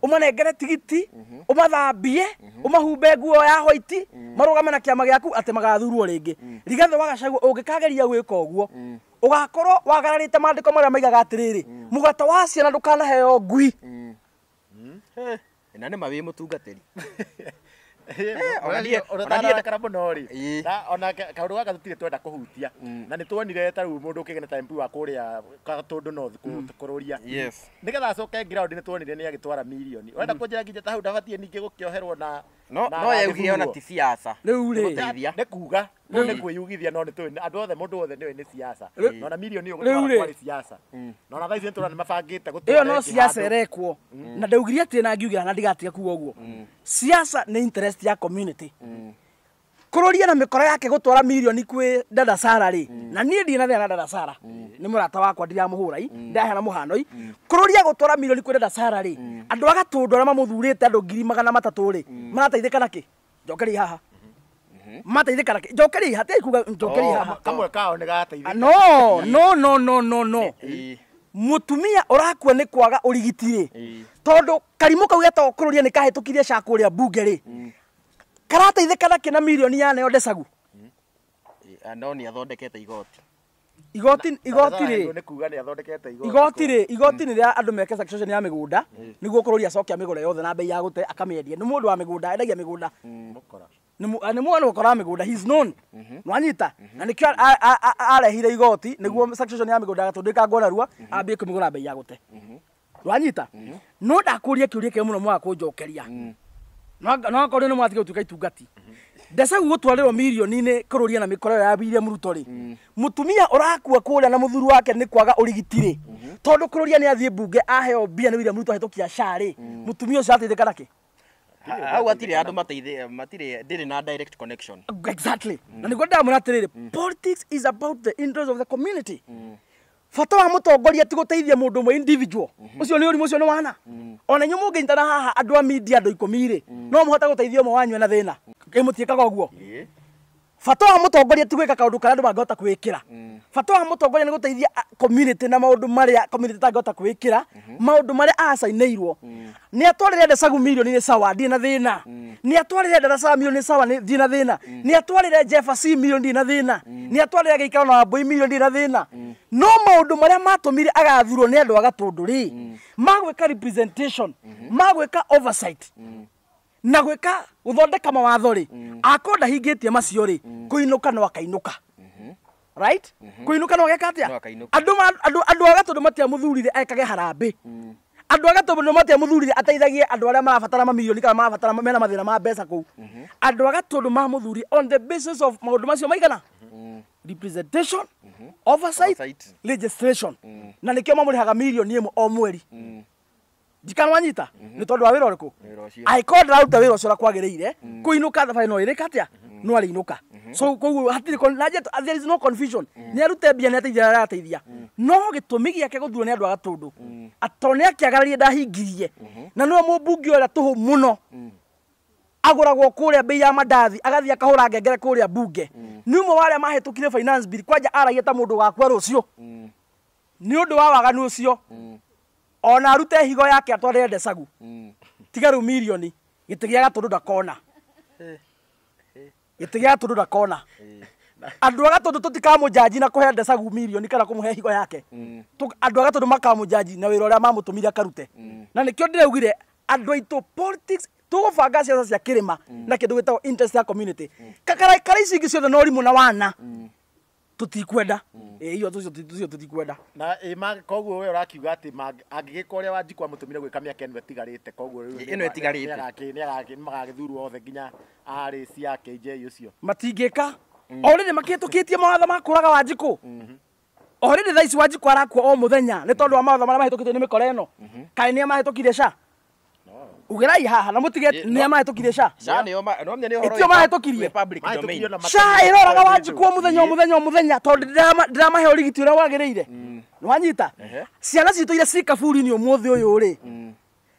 ũmanengere tigiti, ũmathambie, ũmahumbe nguo ya white, marũgame na kĩama gĩaku atĩ magathurwo rĩngĩ. Rigathĩ wa Gachagua, ũngĩkageria gwĩka ũguo, ũgakorwo wagararĩte maandĩko marĩa maigaga atĩrĩrĩ, mũgate wa ciana ndũkanaheo ngui. Na nĩ ma wĩ mũtungatĩri. Ũtarakara mũno rĩ, na ona kaũndũ gaka tũtirĩ twenda kũhutia, na nĩ tuonire ta rĩu mũndũ ũkĩgena ta MP wa kũrĩa Gatũndũ North kũrũria nĩgetha acoke ground, nĩ tuonire nĩ agĩtwara mirioni. Ũrenda kũnjĩra nginya ta hau ndabatiĩ ningĩ gũkĩoherwo na No no yaugire ona ti siasa. Rĩu rĩ, Gũteithia. Nĩ kuga kũu nĩ kwĩyugithia, no nĩ tũĩ andũ othe, mũndũ wothe nĩoĩ nĩ siasa, na ona mirioni ĩyo Rĩu gũtwara rĩ. kwarĩ siasa, na ona thaa ici nĩ tũrona nĩ mabangĩte gũtwara Ĩyo no ĩngĩ siasa handũ. ĩrekwo, na ndaugire atĩ na ngiugĩra na ndigatiga kuga ũguo, siasa nĩ interest ya community. Kũrũria na mĩkora yake gũtwara mirioni kwĩ dada Sara rĩ, na niĩ ndirĩ na thĩna na dada Sara, nĩ mũrata wakwa, ndiramũhũra i ndaheana mũhano i. Kũrũria gũtwara mirioni kwĩ dada Sara rĩ, andũ a Gatũndũ arĩa mamũthurĩte, andũ 300,000 rĩ, marateithĩka nakĩ? Njokeria haha, mateithĩka nakĩ? Njokeria haha, tigai kuga njokeria haha. Kamwe kao nĩ gateithĩka. No, no, no, no, no, no. Mutumia ũrakua nĩ kwaga ũrigiti rĩ, tondũ karimũ kau getagwo kũrũria nĩ kahĩtũkirie ca kũrĩa mbunge rĩ, karateithĩka nakĩ na mirioni yaneo ndecagu? No nĩ athondekete igoti. Igoti rĩ, Nĩ kuga nĩ athondekete igoti. Igoti rĩ, igoti nĩ rĩa andũ meke succession ya mĩgũnda nĩguo kũrũria acoke amĩgũre yothe na bei ya gũte akamĩendia. Nĩ mũndũ wa mĩgũnda, endagia mĩgũnda. Mũkora. Nĩ mwana ũkora mĩgũnda, he is known, nwanyita, na nĩkĩo arehire igoti nĩguo succession ya mĩgũnda Gatũndũ ĩkangwo narua, ambie kũmĩgũra bei ya gũte, nwanyita. No ndakũria kĩũria kĩmwe mũno mwaga kũnjokeria, no akorwo nĩ mwatiga gũtuĩka itungati ndecagu gũtwarĩrwo mirioni-inĩ kũrũria na mĩkora ĩyo ya William Ruto rĩ, mũtumia ũrakua kũrĩa na mũthuri wake nĩ kwaga ũrigiti rĩ, tondũ kũrũria nĩ athiĩ mbunge aheo mbia nĩ William Ruto ahĩtũkia SHA rĩ, mũtumia ũcio ateithĩka nakĩ? Hau hatirĩ andũ mateithĩ matirĩ, ndĩrĩ na direct connection. Exactly, na nĩguo ndamwĩra atĩrĩrĩ, politics is about the interest of the community. Bata wa mũtongoria ti gũteithia mũndũ ũmwe individual, ũcio nĩ ũrimũ, ũcio nĩ wana. Ona inyuĩ mũngĩnyitana haha andũ a media andũ 10 rĩ, no mũhote gũteithia ũmwe wanyu ena thĩna? Ĩ mũtiĩkaga ũguo? Bata wa mũtongoria ti gwĩka kaũndũ karĩa andũ mangĩhota kwĩĩkĩra. Bata wa mũtongoria nĩ gũteithia community na maũndũ marĩa community ĩtangĩhota kwĩĩkĩra, maũndũ marĩa acainĩirwo. Nĩ atwarĩre Ndecagu mirioni nĩ sawa, ndirĩ na thĩna. Nĩ atwarĩre Darasa mirioni nĩ sawa, ndirĩ na thĩna. Nĩ atwarĩre Jefferson mirioni, ndirĩ na thĩna. Nĩ atwarĩre Gĩikaro na Wambui mirioni, ndirĩ na thĩna. No maũndũ marĩa matũmire agathurwo nĩ andũ a Gatũndũ rĩ, magwĩka representation, magwĩka oversight na gwĩka gũthondeka mawatho rĩ, akorwo ndahingĩtie macio rĩ, kũinũka no akainũka, right? Kũinũka no ageka atĩa? No akainũka. Andũ a Gatũndũ matiamũthurire ekage harambĩ. Andũ a Gatũndũ matiamũthurire ateithagie andũ arĩa marabatara mamirioni kana marabatara mena mathĩna ma mbeca kũu. Andũ a Gatũndũ mamũthurire on the basis of maũndũ macio maigana: representation, oversight, Oversight. legislation. Na nĩkĩo mamũrĩhaga 1 million o mweri. Ndikana wanyita nĩ tondũ wa wĩra ũrĩkũ? Wĩra ũcio. Angĩkorwo ndararuta wĩra ũcio ũrĩa kwagĩrĩire, kũinũka thabarĩ no ĩrĩka atĩa? No arĩinũka. So koguo hatirĩ na there is no confusion. Nĩ arute mbia, nĩ ateithia arĩa arateithia, no gĩtũmi gĩake gũthurwo nĩ andũ a Gatũndũ atondũ nĩ akĩagararie ndahingirie, na nĩwe mũmbunge ũrĩa tũhũ mũno agũragwo kũrĩa bei ya mandathi, agathiĩ akahũra ngengere kũrĩa mbunge. Nĩ ũmwe wa arĩa mahĩtũkire finance bill kwanja aragia ta mũndũ wakua rũciũ. Nĩ ũndũ wa waganu ũcio, ona arute higo yake atwarĩre Ndecagu, tiga rĩu mirioni, gĩtĩ gĩa Gatũndũ ndakona, gĩtĩ gĩa Gatũndũ ndakona. Andũ a Gatũndũ tũtikamũjanji na kũhe Ndecagu mirioni kana kũmũhe higo yake. Andũ a Gatũndũ makamũjanji na wĩra ũrĩa mamũtũmire akarute. Na nĩkĩo ndĩraugire andũ aitũ, politics tũgũbanga ciaca cia kĩrĩma na kĩndũ gĩtagwo interest ya community. Kakara kara ici ingĩ ciothe no ũrimũ na wana, tũtikwenda. Ĩ iyo tũcio tũtikwenda. Na ĩ koguo we ũrakiuga atĩ angĩgĩka ũrĩa Wanjikũ amũtũmire gwĩka mĩaka ĩno ĩtigarĩte, koguo rĩu Ĩno ĩtigarĩte. Nĩ magagĩthurwo othe nginya RC ya KJ ũcio. Matingĩka. Already makĩhĩtũkĩtie mawatho ma kũraga Wanjikũ. Already thaa ici Wanjikũ arakua o mũthenya nĩ tondũ wa mawatho marĩa mahĩtũkĩtio nĩ mĩkora ĩno. Kaĩ nĩa mahĩtũkire SHA? Ugerai haha na mutige nĩ mahĩtũkirie SHA. SHA nĩyo no menya nĩ ũhoro Ĩtio mahĩtũkirie. Public domain. SHA ĩroraga Wanjikũ o mũthenya o mũthenya o mũthenya tondũ ndĩramahe ũrigiti ũrĩa wagĩrĩire. Nĩwanyita? Ciana citũ iria ciĩ kaburi-inĩ ũmũthĩ ũyũ rĩ,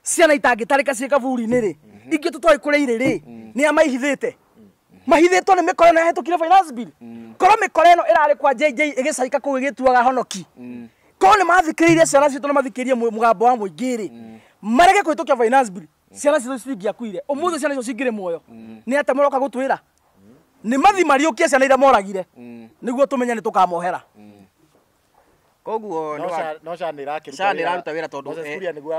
ciana itangĩtarĩka ciĩ kaburi-inĩ rĩ, ingĩ tũtoĩ kũrĩa irĩ rĩ, nĩ a maihithĩte. Mahithĩtwo nĩ mĩkora ĩno yahĩtũkire finance bill. Korwo mĩkora ĩno ĩrarĩ kwa JJ ĩgĩcaika kũu ĩgĩtuaga honoki. Korwo nĩ mathikĩrĩirie ciana citũ na mathikĩrĩrie mũgambo wa mũingĩ rĩ, marege kũhĩtũkia finance bill, ciana citũ citingĩakuire. Ũmũthĩ ciana icio cingĩrĩ muoyo. Nĩ atĩa mũroka gũtwĩra? Nĩ mathi mariũkie ciana iria moragire nĩguo tũmenye nĩ tũkamohera. Koguo no SHA nĩ ĩrakĩruta SHA nĩ ĩraruta wĩra tondũ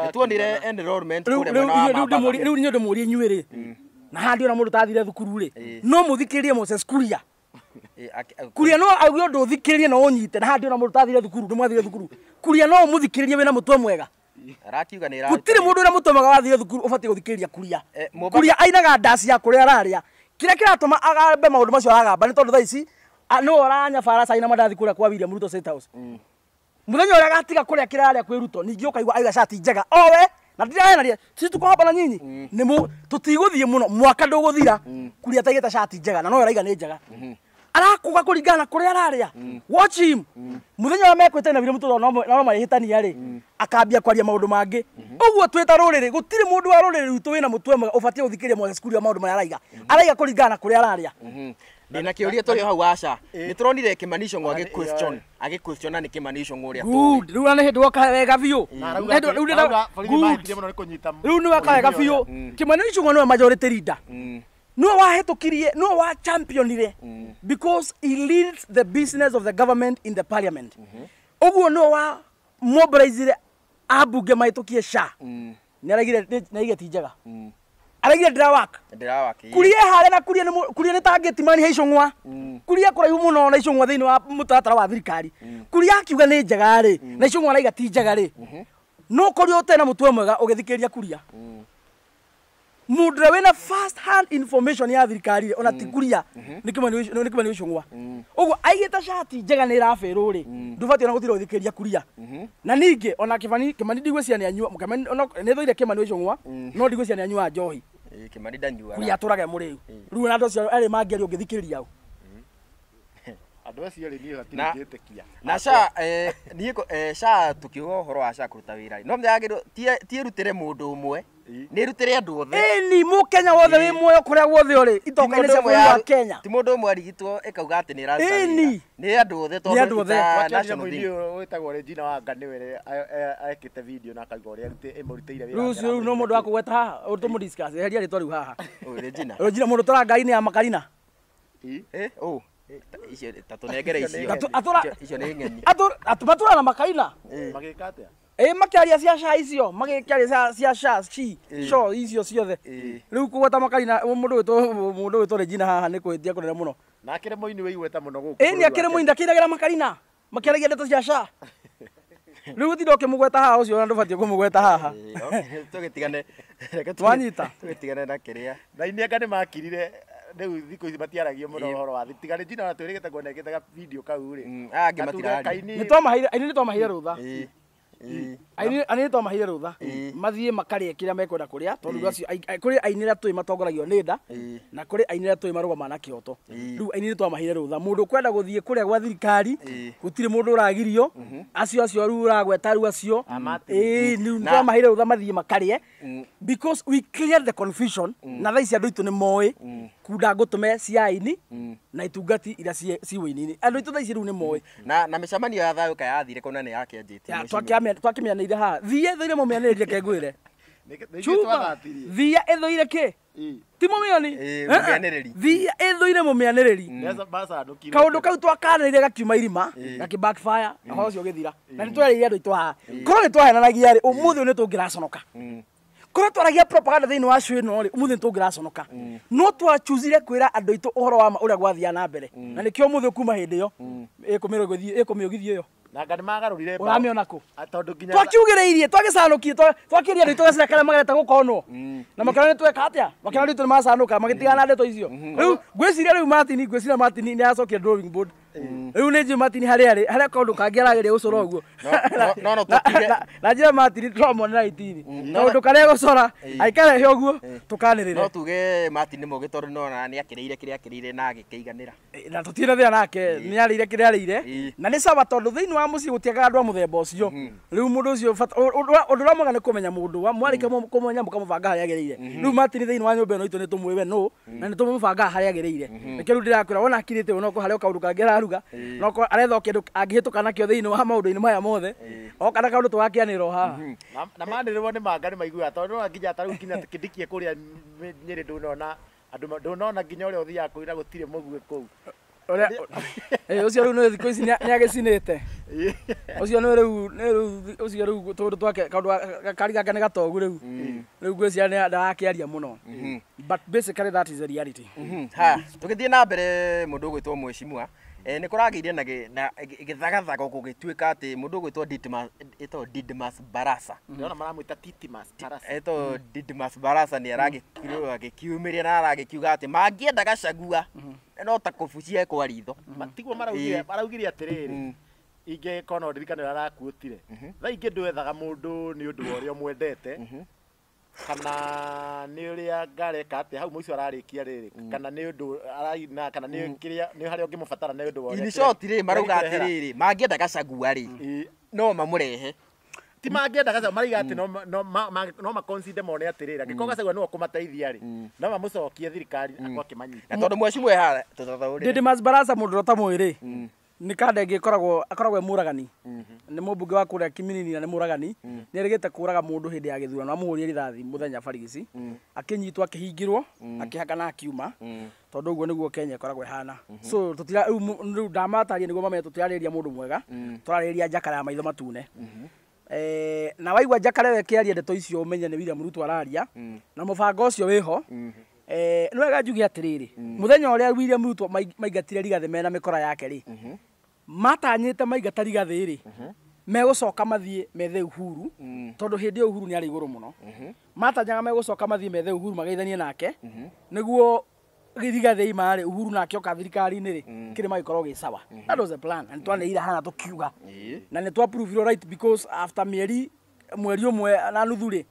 nĩtuonire enrollment kũrĩa mwena wa Mambatha. Rĩu niĩ ndĩmũrie inyuĩ rĩ, na haha ndiona mũndũ ũtathire thukuru rĩ, no mũthikĩrĩrie Moses Kuria. Kuria no auge ũndũ ũthikĩrĩrie na ũnyite, na haha ndiona mũndũ ũtathire thukuru, ndĩmwathire thukuru. Kuria no ũmũthikĩrĩrie wĩna mũtwe mwega. Arakiuga nĩ ĩraruta. Gũtirĩ mũndũ wĩna mũtwe mwega wathire thukuru ũbatiĩ gũthikĩrĩria Kuria. Kuria ainaga ndaci ya kũrĩa ararĩa. Kĩrĩa kĩratũma agambe maũndũ macio aragamba nĩ tondũ thaa ici nĩwe ũranyabara cai na mandathi kũrĩa kwa William Ruto State House. Mũthenya ũrĩa agatiga kũrĩa kĩrĩa arĩa kwĩ Ruto, ningĩ ũkaigua aiga cati njega owe na ndirahenaria sisi tuko hapa na nyinyi nĩ tũtigũthiĩ mũno mwaka ndũgũthira Kuria ataigĩte cati njega na no araiga nĩ njega. Arakuga kũringana na kũrĩa ararĩa. Watch him. Mũthenya ũrĩa mekwĩte na William Ruto no marĩhĩtania rĩ, akambia kwaria maũndũ mangĩ. Ũguo twĩ ta rũrĩrĩ gũtirĩ mũndũ wa rũrĩrĩ rwitũ wĩna mũtwe mwega ũbatiĩ gũthikĩrĩria Moses Kuria maũndũ marĩa araiga. Araiga kũringana na kũrĩa ararĩa. Ndina kĩũria tũrĩ hau Asha. Nĩ tũronire Kimani Ichung'wa agĩ question na nĩ Kimani Ichung'wa ũrĩa tũĩ. Good. Rĩu nĩ hĩndĩ woka wega biũ. Rĩu nĩ woka wega biũ. Kimani Ichung'wa nĩwe majority leader. Nĩwe wahĩtũkirie, nĩwe wa championire because he leads the business of the government in the parliament. Ũguo nĩwe wa mobilizire ambunge mahĩtũkie SHA. Nĩ araigire ti njega. Araigire ndĩrawaka. Kuria harĩa na Kuria nĩ ta Gĩtimani he Ichung'wa. Kuria kũraihu mũno na Ichung'wa thĩinĩ wa mũtaratara wa thirikari. Kuria akiuga nĩ njega rĩ, na Ichung'wa araiga ti njega rĩ. No Kuria ũtarĩ na mũtwe mwega ũgĩthikĩrĩria Kuria. Mũndũ ũrĩa wĩna first hand information ya thirikari ona ti Kuria nĩ Kimani Ichung'wa. Ũguo aigĩte cati njega nĩ ĩrabĩrwo rĩ, ndũbatiĩ ona gũtinda ũgĩthikĩrĩria Kuria. Na ningĩ ona Kimani ndigwĩciria nĩ anyua, nĩ thũire Kimani Ichung'wa, no ndigwĩciria nĩ anyuaga njohi. Kimani ndanyuaga. Kuria atũrage mũrĩu. Rĩu na andũ acio erĩ mangĩaria ũngĩthikĩrĩria ũ? Andũ acio erĩ niĩ hatirĩ ngĩtĩkia. Na SHA niĩ SHA tũkiuga ũhoro wa SHA kũruta wĩra no menya ti ĩrutĩre mũndũ ũmwe, nĩ ĩrutĩre andũ othe. Ĩni mũkenya wothe wĩ muoyo kũrĩa guothe ũrĩ itoka-inĩ cia bũrũri wa Kenya. Ti mũndũ ũmwe arigitwo ĩkauga atĩ nĩ ĩraruta wĩra. Nĩ andũ othe tondũ national thing. Wĩtagwo Regina Wanga nĩwe ekĩte video na akauga ũrĩa ĩmũrutĩire wĩra. Rĩu no mũndũ wa kũgweta haha tũmũ discuss eheria rĩtwa rĩu haha. Regina. Regina mũndũ tũra ngai-inĩ ya Makarina. Icio ta tũnengere icio. Icio nĩ ng'eni. Matũra na Makaina. Magĩka atĩa? Makĩaria cia SHA icio, magĩkĩaria cia SHA, SHA icio ciothe. Rĩu kũgweta Makarina mũndũ wĩtwo Regina haha nĩ kũhĩtia kũnene mũno. Na akĩrĩ mũini wĩ igweta mũno gũkũ. Ĩni akĩrĩ mũini ndakĩinagĩra Makarina. Makĩaragia ndeto cia SHA. Rĩu gũtinda ũkĩmũgweta haha ũcio ona ndũbatiĩ kũmũgweta haha. Tũgĩtigane. Twanyita. Tũgĩtigane na kĩrĩa. Na anga nĩ makirire rĩu thikũ ici matiaragia mũno ũhoro wa tiga Regina ona twĩrĩgĩte kuona ekĩte video kau rĩ. Aya angĩ matiraria. Nĩ twamaheire aini nĩ twamaheire rũtha. Aini nĩ twamaheire rũtha. Mathiĩ makarĩe kĩrĩa mekwenda kũrĩa tondũ acio kũrĩ aini arĩa tũĩ matongoragio nĩ nda na kũrĩ aini arĩa tũĩ marũgamaga na kĩhoto. Rĩu aini nĩ twamaheire rũtha. Mũndũ ũkwenda gũthiĩ kũrĩa gwa thirikari gũtirĩ mũndũ ũragirio. Acio acio rĩu ũragweta rĩu acio. Rĩu nĩ twamaheire rũtha mathiĩ makarĩe because we cleared the confusion na thaa ici andũ aitũ nĩ moĩ kunda ngũtũme cia aini na itungati iria ci wĩini-inĩ. Andũ aitũ thaa ici rĩu nĩ moĩ. Na mĩcemanio ya thayũ kayathire kũna nĩ yakĩanjĩtie. Twakĩmĩanĩire haha. Thiĩ ĩthũire mũmĩanĩrĩrie kengwĩre. Chuma. Thiĩ ĩthũire kĩ? Ti mũmĩoni. Mũmĩanĩrĩri. Thiĩ ĩthũire mũmĩanĩrĩri. Kaũndũ kau twakanĩrĩire gakiuma irima, gakĩ backfire, ũhoro ũcio ũgĩthira. Na nĩ twerĩire andũ aitũ haha. Korwo nĩ twahenanagia rĩ, ũmũthĩ ũyũ nĩ tũngĩraconoka. Korwo twaragia propaganda thĩinĩ wa show ĩno rĩ, ũmũthĩ nĩ tũngĩraconoka. No twachuzire kwĩra andũ aitũ ũhoro wa ma ũrĩa gwathiaga na mbere. Na nĩkĩo ũmũthĩ kuma hĩndĩ ĩyo ĩkũmĩũgithio ĩyo. Na anga nĩ magarũrire Ũramĩona kũ? Tondũ nginya twakiugĩrĩirie twagĩcanũkie twakĩria andũ aitũ gacĩra karĩa magerete gũkonwo. Na makĩona nĩ tweka atĩa? Makĩona andũ aitũ nĩ macanũka magĩtigana na ndeto icio. Rĩu ngwĩciria rĩu Martin, ngwĩciria Martin nĩ acokire drawing board. Rĩu nĩ njũĩ Martin harĩa arĩ harĩa kaũndũ kangĩ arageria gũcora ũguo. No tũtige. Na njĩra Martin tũramuonera itini. Kaũndũ karĩa gũcora aikarehe ũguo tũkanĩrĩre. No tuge Martin nĩ mũgĩ tondũ nona nĩ akĩrĩire kĩrĩa akĩrĩire na agĩkĩiganĩra. Na tũtirĩ na thĩna nake nĩ arĩire kĩrĩa arĩire na nĩ sawa tondũ thĩinĩ wa mũciĩ gũtiagaga andũ a mũthemba ũcio. Rĩu mũndũ ũcio ũndũ ũrĩa mwega nĩ kũmenya mũndũ mwarĩkia kũmenya mũkamũbanga harĩa agĩrĩire. Rĩu Martin thĩinĩ wa nyũmba ĩno itũ nĩ tũmũĩ we nũ na nĩ tũmũbangaga harĩa agĩrĩire. Nĩkĩo rĩu ndĩrakwĩra wona akirĩte ũguo no harĩ o kaũndũ kangĩ araruga no aretha o kĩndũ angĩhĩtũka nakĩo thĩinĩ wa maũndũ-inĩ maya mothe oka na kaũndũ tũgakĩanĩrĩra o haha. Na manĩrĩrwo nĩ manga nĩ maiguaga tondũ nĩwona nginya ta rĩu nginya kĩndikie kũrĩa Nyĩrĩ ndũnona andũ ndũnona nginya ũrĩa ũthiaga kũira gũtirĩ mũguĩ kũu. Ũcio rĩu nĩ thikũ ici nĩ agĩcinĩte. Ũcio nĩ rĩu ũcio rĩu tũndũ twake kaũndũ kari gake nĩ gatogu rĩu. Rĩu ngwĩciria nĩ ndarakĩaria mũno. But basically that is the reality. Ha, tũgĩthiĩ na mbere mũndũ ũgwĩtwo Mheshimiwa nĩ kũragĩire na gĩthagathago gũgĩtuĩka atĩ mũndũ ũgwĩtwo Didmas ĩtagwo Didmas Barasa. Ndĩrona maramwĩta Titimas Barasa. Etagwo Didmas Barasa nĩ aragĩkiuga agĩkiumĩria na aragĩkiuga atĩ mangĩenda Gachagua no ta kũbucia kwa ritho. Matiguo maraugire atĩrĩrĩ ingĩkorwo no ndirikane ũrĩa arakuĩtire. Thaa ingĩ ndwethaga mũndũ nĩ ũndũ wa ũrĩa ũmwendete kana nĩ ũrĩa ngareka atĩa hau mũico ararĩkia rĩrĩ kana nĩ ũndũ araina kana nĩ kĩrĩa nĩ harĩa ũngĩmũbatara nĩ ũndũ wa ũrĩa. In short rĩ marauga atĩrĩrĩ mangĩenda Gachagua rĩ no mamũrehe. Ti mangĩenda Gachagua marauga atĩ no maconsider mone atĩrĩrĩ angĩkorwo Gachagua nĩwe ũkũmateithia rĩ no mamũcokie thirikari akorwo akĩmanyita. Na tondũ Mheshimiwa haha tũtathaũrĩre. Didmas Barasa mũndũ ũtamũĩ rĩ nĩ kanda ĩngĩ akoragwo e mũragani. Nĩ mũmbunge wa kũrĩa Kiminini na nĩ mũragani. Nĩ erĩgĩte kũraga mũndũ hĩndĩ ya gĩthurano amũhũrire rithathi mũthenya barigici akĩnyitwo akĩhingĩrwo akĩhaka na akiuma tondũ ũguo nĩguo Kenya ĩkoragwo ĩhana. So tũtira rĩu ndamataria nĩguo mamenye tũtirarĩrĩria mũndũ mwega tũrarĩrĩria njakara ya maitho matune. Na waigua njakara ĩyo ĩkĩaria ndeto icio ũmenye nĩ William Ruto araria na mũbango ũcio wĩho. Nĩ wega njuge atĩrĩrĩ mũthenya ũrĩa William Ruto maingatire Rigathĩ mena mĩkora yake rĩ matanyĩte maingata Rigathĩ rĩ megũcoka mathiĩ methe Uhuru tondũ hĩndĩ ĩyo Uhuru nĩ arĩ igũrũ mũno. Matanyaga megũcoka mathiĩ methe Uhuru mageithanie nake nĩguo Rigathĩ ima rĩ Uhuru nake oka thirikari-inĩ rĩ kĩrĩma gĩkorwo gĩ sawa. That was the plan na nĩtwanĩrĩire hana tũkiuga na nĩtwa prove right because after mweri ũmwe na nuthu rĩ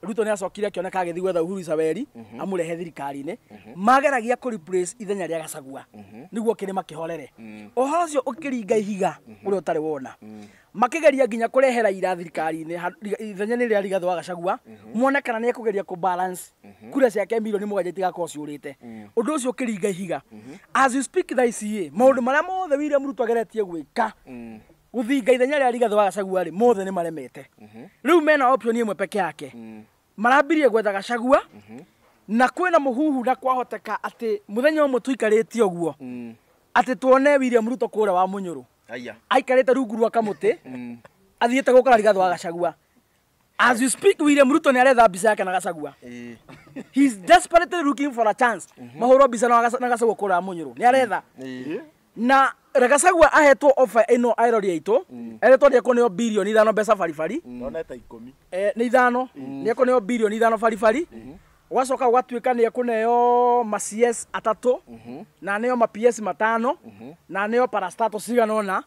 Ruto nĩ acokire akĩoneka agĩthiĩ gwetha Uhuru Isabeli amũrehe thirikari-inĩ. Mageragia kũ replace ithenya rĩa Gachagua nĩguo kĩrĩma kĩhorere. Ũhoro ũcio ũkĩringa ihiga ũrĩa ũtarĩ wona. Makĩgeria nginya kũrehe Raila thirikari-inĩ ithenya-inĩ rĩa Rigathĩ wa Gachagua mone kana nĩ ekũgeria kũ balance kura ciake milioni 7 itigakorwo ciũrĩte. Ũndũ ũcio ũkĩringa ihiga. As you speak thaa ici ĩ maũndũ marĩa mothe William Ruto ageretie gwĩka gũthinga ithenya rĩa Rigathĩ wa Gachagua rĩ mothe nĩ maremete. Rĩu mena option ĩmwe peke yake. Marambirie gwetha Gachagua na kwĩna mũhuhu na kwahoteka atĩ mũthenya ũmwe tũikarĩte ũguo atĩ tuone William Ruto kũrĩa wa Mũnyũrũ aikarĩte rungu rwa kamũtĩ athiĩte gũkora Rigathĩ wa Gachagua. As you speak William Ruto nĩ aretha mbica yake na Gachagua. He is desperately looking for a chance mahũrwo mbica na Gachagua kũrĩa wa Mũnyũrũ nĩ aretha. Na Gachagua ahetwo offer ĩno airori aitũ eretwo nĩ ekũneo bilioni 5 mbeca baribari. Ndonete 10. Nĩ 5 nĩ ekũneo bilioni 5 baribari. Gwacoka gũgatuĩka nĩ ekũneo ma CS 3 na aneo ma PS 5 na aneo parastato cigana ũna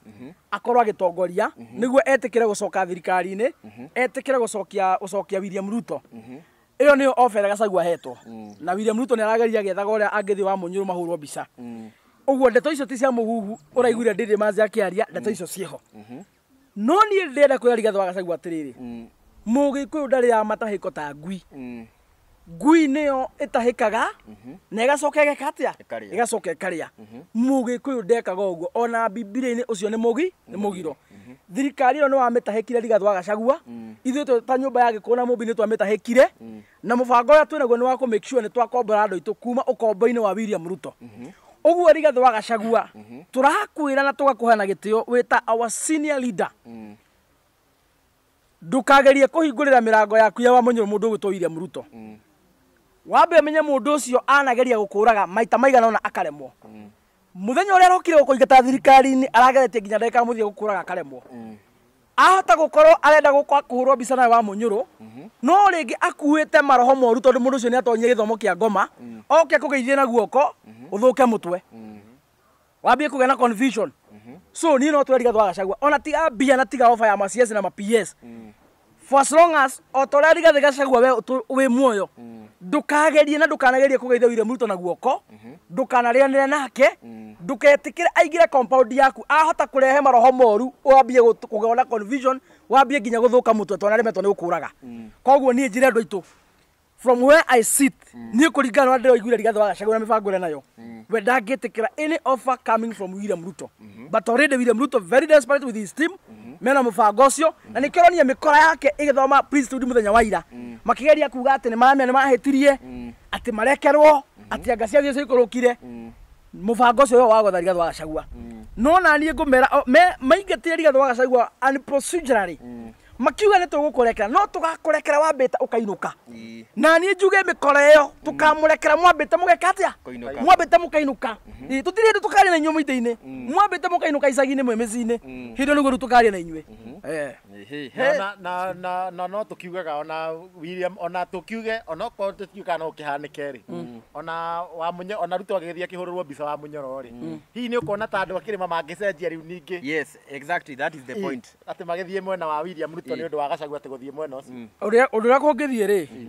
akorwo agĩtongoria nĩguo etĩkĩre gũcoka thirikari-inĩ etĩkĩre gũcokia William Ruto. Ĩyo nĩyo offer Gachagua ahetwo na William Ruto nĩ arageria agĩethaga ũrĩa angĩthiĩ wa Mũnyũrũ mahũrwo mbica. Ũguo ndeto icio ti cia mũhuhu ũraiguire Didmas akĩaria ndeto icio ciĩho. No niĩ ndĩrenda kwĩra Rigathĩ wa Gachagua atĩrĩrĩ mũgĩkũyũ ndarĩaga matahĩko ta ngui. Ngui nĩyo ĩtahĩkaga na ĩgacoka ĩgeka atĩa? Ĩgacoka ĩkarĩa. Mũgĩkũyũ ndekaga ũguo ona Bibilia-inĩ ũcio nĩ mũgiro. Thirikari ĩyo nĩ wamĩtahĩkire Rigathĩ wa Gachagua. Ithuĩ ta nyũmba ya Gĩkũyũ na Mũmbi nĩ twamĩtahĩkire na mũbango ũrĩa twĩnaguo nĩ wa kũ make sure nĩ twakombora andũ aitũ kuma ũkombo-inĩ wa William Ruto. Ũguo Rigathĩ wa Gachagua tũrakwĩra na tũgakũhe na gĩtĩo wĩ ta our senior leader. Ndũkagerie kũhingũrĩra mĩrango yaku ya wa Mũnyũrũ mũndũ ũgwĩtwo William Ruto. Wambe ũmenye mũndũ ũcio anageria gũkũraga maita maigana ũna akaremwo. Mũthenya ũrĩa arokire gũkũingata thirikari-inĩ arageretie nginya ndagĩka mũthia gũkũraga akaremwo. Ahota gũkorwo arenda kũhũrwo mbica nawe wa Mũnyũrũ no rĩngĩ akuĩte maroho moru tondũ mũndũ ũcio nĩ atonyire gĩthomo kĩa ngoma oke akũgeithie na guoko ũthũke mũtwe wambie kũgĩa na confusion. So niĩ no twĩre Rigathĩ wa Gachagua ona tiga mbia na tiga ofa ya ma CS na ma PS, for as long as o ta ũrĩa Rigathĩ Gachagua we wĩ muoyo, ndũkagerie na ndũkanagerie kũgeithia William Ruto na guoko, ndũkanarĩanĩre nake, ndũketĩkĩre aingĩre compound yaku. Ahota kũrehe maroho moru, wambie kũgĩa na confusion, wambie nginya gũthũka mũtwe, tondũ arĩmetwo nĩ gũkũraga. Koguo niĩ njĩre andũ aitũ, from where I sit, niĩ kũringana na ũrĩa ndĩroiguire Rigathĩ wa Gachagua na mĩbango ĩrĩa nayo, we ndangĩtĩkĩra any offer coming from William Ruto. But already William Ruto very desperate with his team, mena mũbango ũcio, na nĩkĩo ũronire mĩkora yake ĩgĩthoma priesthood mũthenya wa ira, makĩgeria kuga atĩ nĩ nĩmahĩtirie, atĩ marekerwo, atĩ anga ciathiĩ ciikũrũkire. Mũbango ũcio wa gwetha Rigathĩ wa Gachagua, no na niĩ ngũmera maingatire Rigathĩ wa Gachagua unprocedurally, makiuga nĩ tũgũkũrekera, no tũgakũrekera wambĩte ũkainũka. Na niĩ njuge mĩkora ĩyo tũkamũrekera mwambĩte mũgeka atĩa? Kũinũka. Mwambĩte mũkainũka. Tũtirĩ hĩndĩ tũkaria na inyuĩ mũitĩ-inĩ, mwambĩte mũkainũka icagi-inĩ mwĩ mĩciĩ-inĩ, hĩndĩ ĩyo nĩguo rĩu tũkaria na inyuĩ. Na no tũkiugaga ona William, ona tũkiuge onokorwo tũtiugaga no ũkĩhanĩke rĩ, ona wa Munyo, ona Ruto agĩgĩthiĩ akĩhũrĩrwo mbica wa Munyoro rĩ, hihi nĩ ũkuona ta andũ a kĩrĩma mangĩcenjia rĩu ningĩ? Yes, exactly, that is the point. Atĩ magĩthiĩ mwena wa William Ruto nĩ ũndũ wa Gachagua atĩ gũthiĩ mwena ũcio. Ũrĩa ũndũ ũrĩa kũngĩthiĩ rĩ,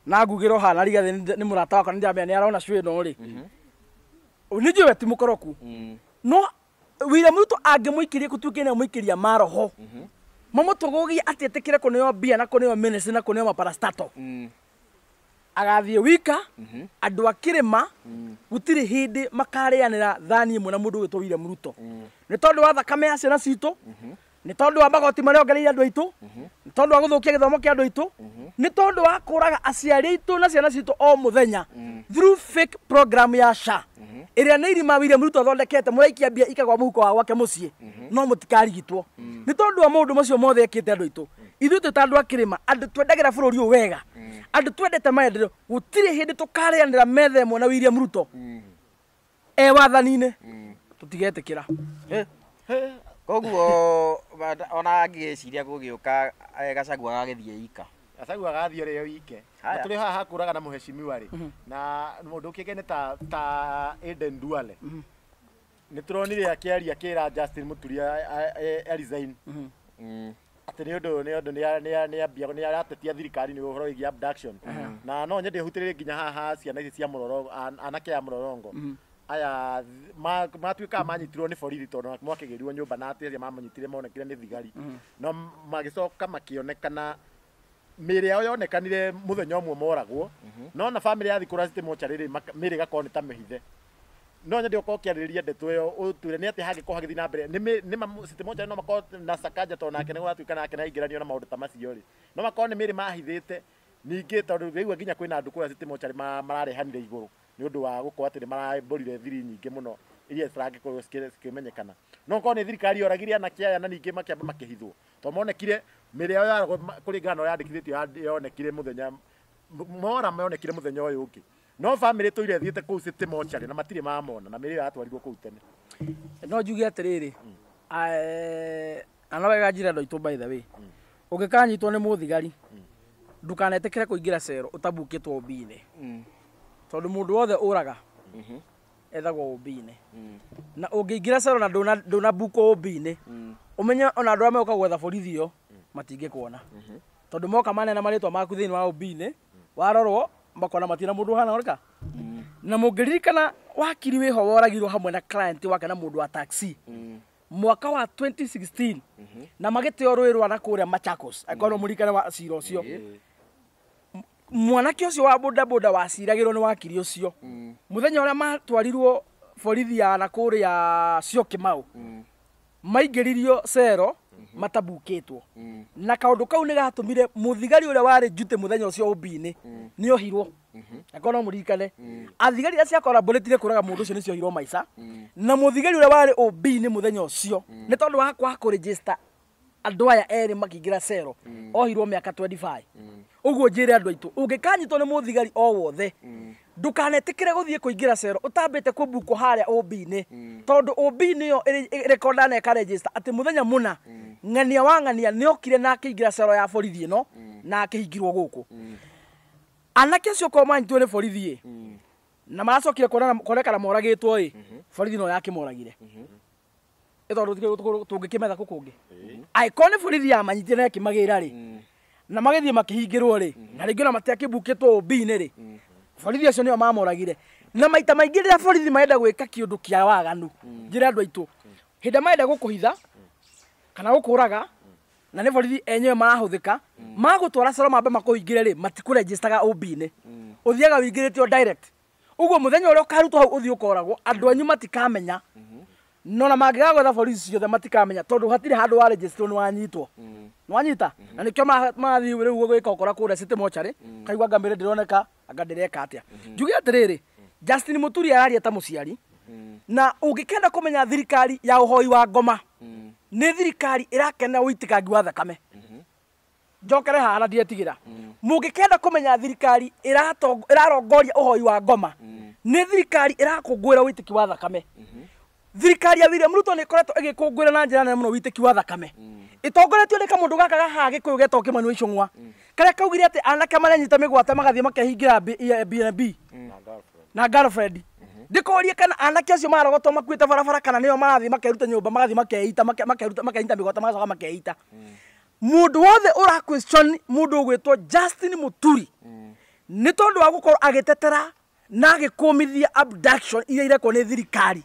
na ngugĩrwo haha na Rigathĩ nĩ mũrata wakwa, nĩ ndĩramenya nĩ arona cũ ĩno rĩ, nĩ njũĩ we ti mũkoroku, no William Ruto angĩmũikĩria gũtuĩke nĩ amũikĩria maroho mamũtũgũgie atĩ etĩkĩre kũneo mbia na kũneo ministry na kũneo maparastato, agathiĩ wika. Andũ a kĩrĩma gũtirĩ hĩndĩ makarĩanĩra thani ĩmwe na mũndũ ũgwĩtwo William Ruto, nĩ tondũ wa thakame ya ciana citũ, nĩ tondũ wa magoti marĩa ongereire andũ aitũ, nĩ tondũ wa gũthũkia gĩthomo kĩa andũ aitũ, nĩ tondũ wa kũraga aciari aitũ na ciana citũ o mũthenya through fake program ya SHA ĩrĩa nĩ irima William Ruto athondekete, mũraikia mbia ikagwa mũhuko wa gwake mũciĩ, no mũtikarigitwo. Nĩ tondũ wa maũndũ macio mothe ekĩte andũ aitũ, ithuĩ twĩ ta andũ a kĩrĩma, andũ twendagĩra bũrũri ũyũ wega, andũ twendete maendeleo, gũtirĩ hĩndĩ tũkarĩanĩra metha ĩmwe na William Ruto e wathani-inĩ, tũtigetĩkĩra. Koguo ona angĩciria gũgĩũka, Gachagua agagĩthiĩ ika. Gachagua agathiĩ rĩo ike. Na tũrĩ haha hakũraga na mũheshimiwa rĩ, na mũndũ ũkĩngĩ nĩ ta Aden Duale, nĩ tũronire akĩaria akĩra Justin Muturi a resign, atĩ nĩ ũndũ nĩ ambia nĩ aratetia thirikari nĩ ũhoro wĩgiĩ abduction. Na no nyende hutĩrĩrie nginya haha ciana ici cia mũroro, anake a mũrorongo aya matuĩkaga manyitirwo nĩ borithi tondũ mwakĩgĩrirwo nyũmba, na atĩ arĩa mamanyitire monekire nĩ thigari, no magĩcoka makĩonekana mĩĩrĩ yao yonekanire mũthenya ũmwe moragwo, no na famĩlĩ yathi kũra city mortuary rĩ, mĩĩrĩ ĩgakorwo nĩ ta mĩhithe. No nyende ũkorwo ũkĩarĩrĩria ndeto ĩyo, ũtwĩre nĩ atĩa hangĩkorwo hagĩthiĩ na mbere. Nĩ ma city mortuary no makorwo na Sakaja, tondũ nake nĩ gũgatuĩka nake nĩ aingĩranio na maũndũ ta macio rĩ, no makorwo nĩ mĩĩrĩ mahithĩte ningĩ, tondũ rĩu nginya kwĩna andũ kũrĩa city mortuary mararehanire igũrũ nĩ ũndũ wa gũkorwo atĩ nĩ marambũrire thiri nyingĩ mũno iria citangĩkorwo cikĩmenyekana. No korwo nĩ thirikari yoragire anake aya na ningĩ makĩamba makĩhithwo, tondũ monekire mĩĩrĩ yao yaragwo kũringana na ũrĩa yandĩkithĩtio, yonekire mũthenya mora monekire mũthenya ũyũ ũngĩ, no famĩlĩ tũire thiĩte kũu city mortuary na matirĩ mamona, na mĩĩrĩ ĩyo yatwarirwo kũu tene. No njuge atĩrĩrĩ, na no wega njĩre andũ aitũ, by the way, ũngĩkanyitwo nĩ mũthigari, ndũkanetĩkĩre kũingĩra cero ũtabukĩtwo OB-inĩ, tondũ mũndũ wothe ũraga ethagwo OB-inĩ, na ũngĩingĩra cero na ndũnabukwo OB-inĩ, ũmenye ona andũ arĩa megũka gwetha borithi ĩyo matingĩkuona, tondũ moka manena marĩtwa maku thĩinĩ wa OB-inĩ, warorwo makona matina mũndũ ũhana orka. Na mũngĩririkana wakiri wĩho woragirwo hamwe na client wake na mũndũ wa taxi mwaka wa 2016, na magĩteo rũĩ rwa na kũrĩa Machakos, angĩkorwo no mũririkane wa cira ũcio. Mwanake ũcio wa bodaboda waciragĩrwo nĩ wakiri ũcio, mũthenya ũrĩa matwarirwo borithi ya na kũrĩa Syokimau, maingĩririo cero matabukĩtwo, na kaũndũ kau nĩ gatũmire mũthigari ũrĩa warĩ njute mũthenya ũcio OB-inĩ nĩ ohirwo. Angĩkorwo no mũririkane, athigari acio akoraborĩtire kũraga mũndũ ũcio nĩ ciohirwo maica, na mũthigari ũrĩa warĩ OB-inĩ mũthenya ũcio nĩ tondũ wa kwaga kũregister andũ aya erĩ makĩingĩra cero ohirwo mĩaka 25. Ũguo njĩre andũ aitũ, ũngĩkanyitwo nĩ mũthigari o wothe, ndũkanetĩkĩre gũthiĩ kũingĩra cero ũtambĩte kũbukwo harĩa OB-inĩ, tondũ OB-inĩ ĩyo ĩrekonda na ĩkaregister atĩ mũthenya mũna ng'ania wa ng'ania nĩ okire na akĩingĩra cero ya borithi ĩno na akĩhingirwo gũkũ. Anake acio korwo manyitirwo nĩ borithi ĩ na maracokire kuonekana moragĩtwo ĩ, borithi no yakĩmoragire. Ĩtondũ tũngĩkĩmetha kũ kũngĩ. Angĩkorwo nĩ borithi yamanyitire na ĩkĩmagĩra rĩ, na magĩthiĩ makĩhingĩrwo rĩ, na rĩngĩ ona matiakĩmbukĩtwo OB-inĩ rĩ, borithi acio nĩo mamoragire. Na maita maingĩ rĩrĩa borithi marenda gwĩka kĩũndũ kĩa waganu, njĩre andũ aitũ, hĩndĩ ĩrĩa marenda gũkũhitha kana gũkũraga, na nĩ borithi enyewe marahũthĩka, magũtwara cero mambe makũhingĩre rĩ, matikũregistaga OB-inĩ. Ũthiaga wĩingĩrĩtio direct. Ũguo mũthenya ũrĩa ũkarutwo hau ũthiĩ ũkoragwo, andũ anyu matikamenya. No na mangĩgagwetha borithi ciothe matikamenya tondũ hatirĩ handũ wa registrwo nĩ wanyitwo. Nĩwanyita? Na nĩkĩo marathiĩ rĩu gwĩka ũkora kũrĩa City Mortuary, kaigua anga mĩĩrĩ ndĩroneka, anga ndĩreka atĩa. Njuge atĩrĩrĩ, Justin Muturi araria ta mũciari, na ũngĩkenda kũmenya thirikari ya ũhoi wa ngoma, nĩ thirikari ĩrakena ũitĩkangi wa thakame. Njokere haha na ndietigĩra. Mũngĩkenda kũmenya thirikari ĩrarongoria ũhoi wa ngoma, nĩ thirikari ĩrakũngũĩra ũitĩki wa thakame. Thirikari ya William Ruto nĩ ĩkoretwo ĩgĩkũngũĩra na njĩra nene mũno ũitĩki wa thakame. Ĩtongoretio nĩ kamũndũ gaka gahaha Gĩkũyũ getagwo Kĩmani wa Ichung'wa, karĩa kaugire atĩ anake marenyita mĩgwate magathiĩ makehingĩra B&B na girlfriend. Ndĩkorie kana anake acio marogotwo makuĩte barabara kana nĩo marathiĩ makeruta nyũmba magathiĩ makeita makeruta makenyita mĩgwate magacoka makeita. Mũndũ wothe ũra question mũndũ ũgwĩtwo Justin Muturi nĩ tondũ wa gũkorwo agĩtetera na agĩkũmithia abduction iria irekwo nĩ thirikari.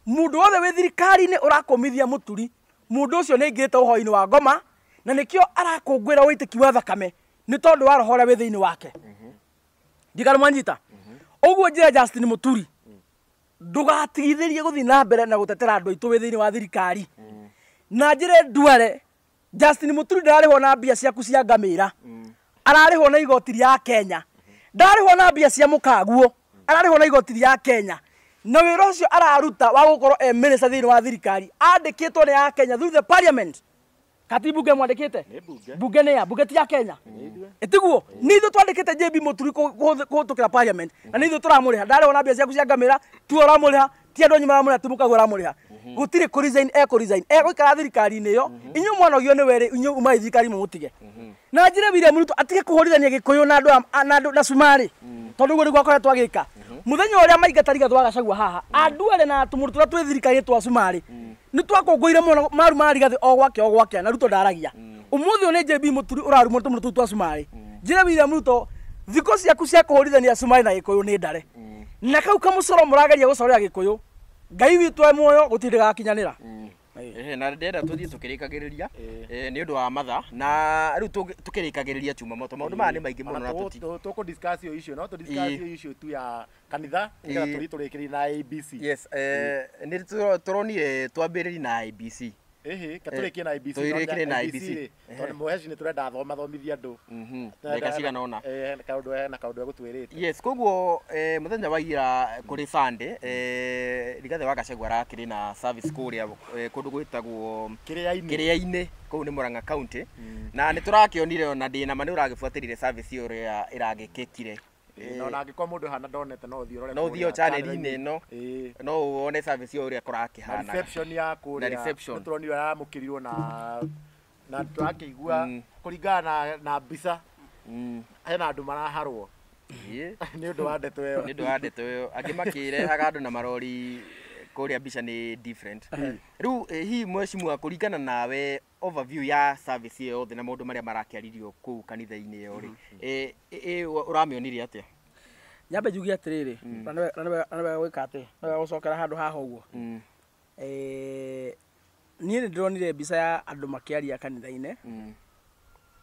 Mũndũ wothe wĩ thirikari-inĩ ũrakũmithia Muturi, mũndũ ũcio nĩ aingĩrĩte ũhoi-inĩ wa ngoma na nĩkĩo arakũngũĩra ũitĩki wa thakame nĩ tondũ wa roho ũrĩa wĩ thĩinĩ wake. Ndigana mwanyita. Ũguo njĩra Justin Muturi, ndũgatigithĩrie gũthiĩ na mbere na gũtetera andũ aitũ wĩ thĩinĩ wa thirikari. Na njĩre nduare, Justin Muturi ndararĩhwo na mbia ciaku cia ngamĩra, ararĩhwo na igoti rĩa Kenya. Ndararĩhwo na mbia cia mũkaguo, ararĩhwo na igoti rĩa Kenya. Na wĩra ũcio araruta wa gũkorwo e minister thĩinĩ wa thirikari andĩkĩtwo nĩ ya Kenya through the parliament. Kati bunge mwandĩkĩte? Bunge nĩ ya, bunge ti ya Kenya. Ĩtiguo? Nĩ ithuĩ twandĩkĩte JB Muturi kũhĩtũkĩra parliament. Na nĩ ithuĩ tũramũrĩha. Ndarĩhwo na mbia ciaku cia ngamĩra, tiwe ũramũrĩha, ti andũ anyu maramũrĩha, ti mũkaguo ũramũrĩha. Gũtirĩ kũ resign, ekũ resign. Egũikara thirikari-inĩ ĩyo, inyuĩ mwanogio nĩ werĩ, inyuĩ umai thirikari mũmũtige. Na njĩre William Ruto atige kũhũrithania Gĩkũyũ na andũ na andũ na Cumarĩ, tondũ ũguo nĩguo akoretwo agĩka. Mũthenya ũrĩa maingata Rigathĩ wa Gachagua haha, andũ erĩ na tũmũndũ tũrĩa twĩ thirikari-inĩ twa Cumarĩ, nĩ twakũngũire mũno maru ma Rigathĩ o gwake o gwake na Ruto ndaragia. Ũmũthĩ ũyũ nĩ JB Muturi ũrarumwo nĩ tũmũndũ tũu twa Cumarĩ. Njĩre William Ruto, thikũ ciaku cia kũhũrithania Cumarĩ na Gĩkũyũ nĩ ndare. Na kau kamũcoro mũrageria gũcorera Gĩkũyũ, Ngai witũ e muoyo gũtirĩ gakinyanĩra. Na ndĩrenda tũthiĩ tũkĩrĩkagĩrĩria nĩ ũndũ wa mathaa, na rĩu tũkĩrĩkagĩrĩria Jumamoto, maũndũ maya nĩ maingĩ mũno na tũkũ discuss ĩyo issue, no tũ discuss ĩyo issue tu ya kanitha, nĩgetha tũthiĩ tũrĩkĩrĩrie na ABC. Yes, nĩ tũronire twambĩrĩrie na ABC. Ĩhĩ, ka tũrĩkie na ABC. Tũrĩkĩrie na ABC. Tondũ mũheci nĩ tũrenda mathomithie andũ. Ndagĩka cigana ũna. Kaũndũ na kaũndũ egũtwĩrĩte. Yes, koguo mũthenya wa ira kũrĩ Sunday, Rigathĩ wa Gachagua arakĩrĩ na service kũrĩa kũndũ gwĩtagwo Kĩrĩa-inĩ. Kĩrĩa-inĩ, kũu nĩ Murang'a County. Na nĩ tũrakĩonire ona ndĩna ma nĩ ũragĩbuatĩrire service ĩyo ũrĩa ĩragĩkĩkire. No na angĩkorwo mũndũ hana ndonete no ũthiĩ ũrore No ũthiĩ o channel-inĩ ĩno. No wone service ĩyo ũrĩa kũrakĩhana. Na reception ya kũrĩa. Na reception. Nĩ tũronire aramũkĩrirwo na tũrakĩigua kũringana na mbica. Hena andũ maraharwo. Nĩ ũndũ wa ndeto ĩyo. Nĩ ũndũ wa ndeto ĩyo. Angĩ makĩrehaga andũ na marori kũrĩa mbica nĩ different. Rĩu hihi mheshimiwa kũringana nawe overview ya service ĩyo yothe na maũndũ marĩa marakĩaririo kũu kanitha-inĩ ĩyo rĩ, ũramĩonire atĩa? Nyambe njuge atĩrĩrĩ, na nĩ wega gwĩka atĩ, nĩ wega gũcokera handũ haha ũguo. Niĩ nĩ ndĩronire mbica ya andũ makĩaria kanitha-inĩ,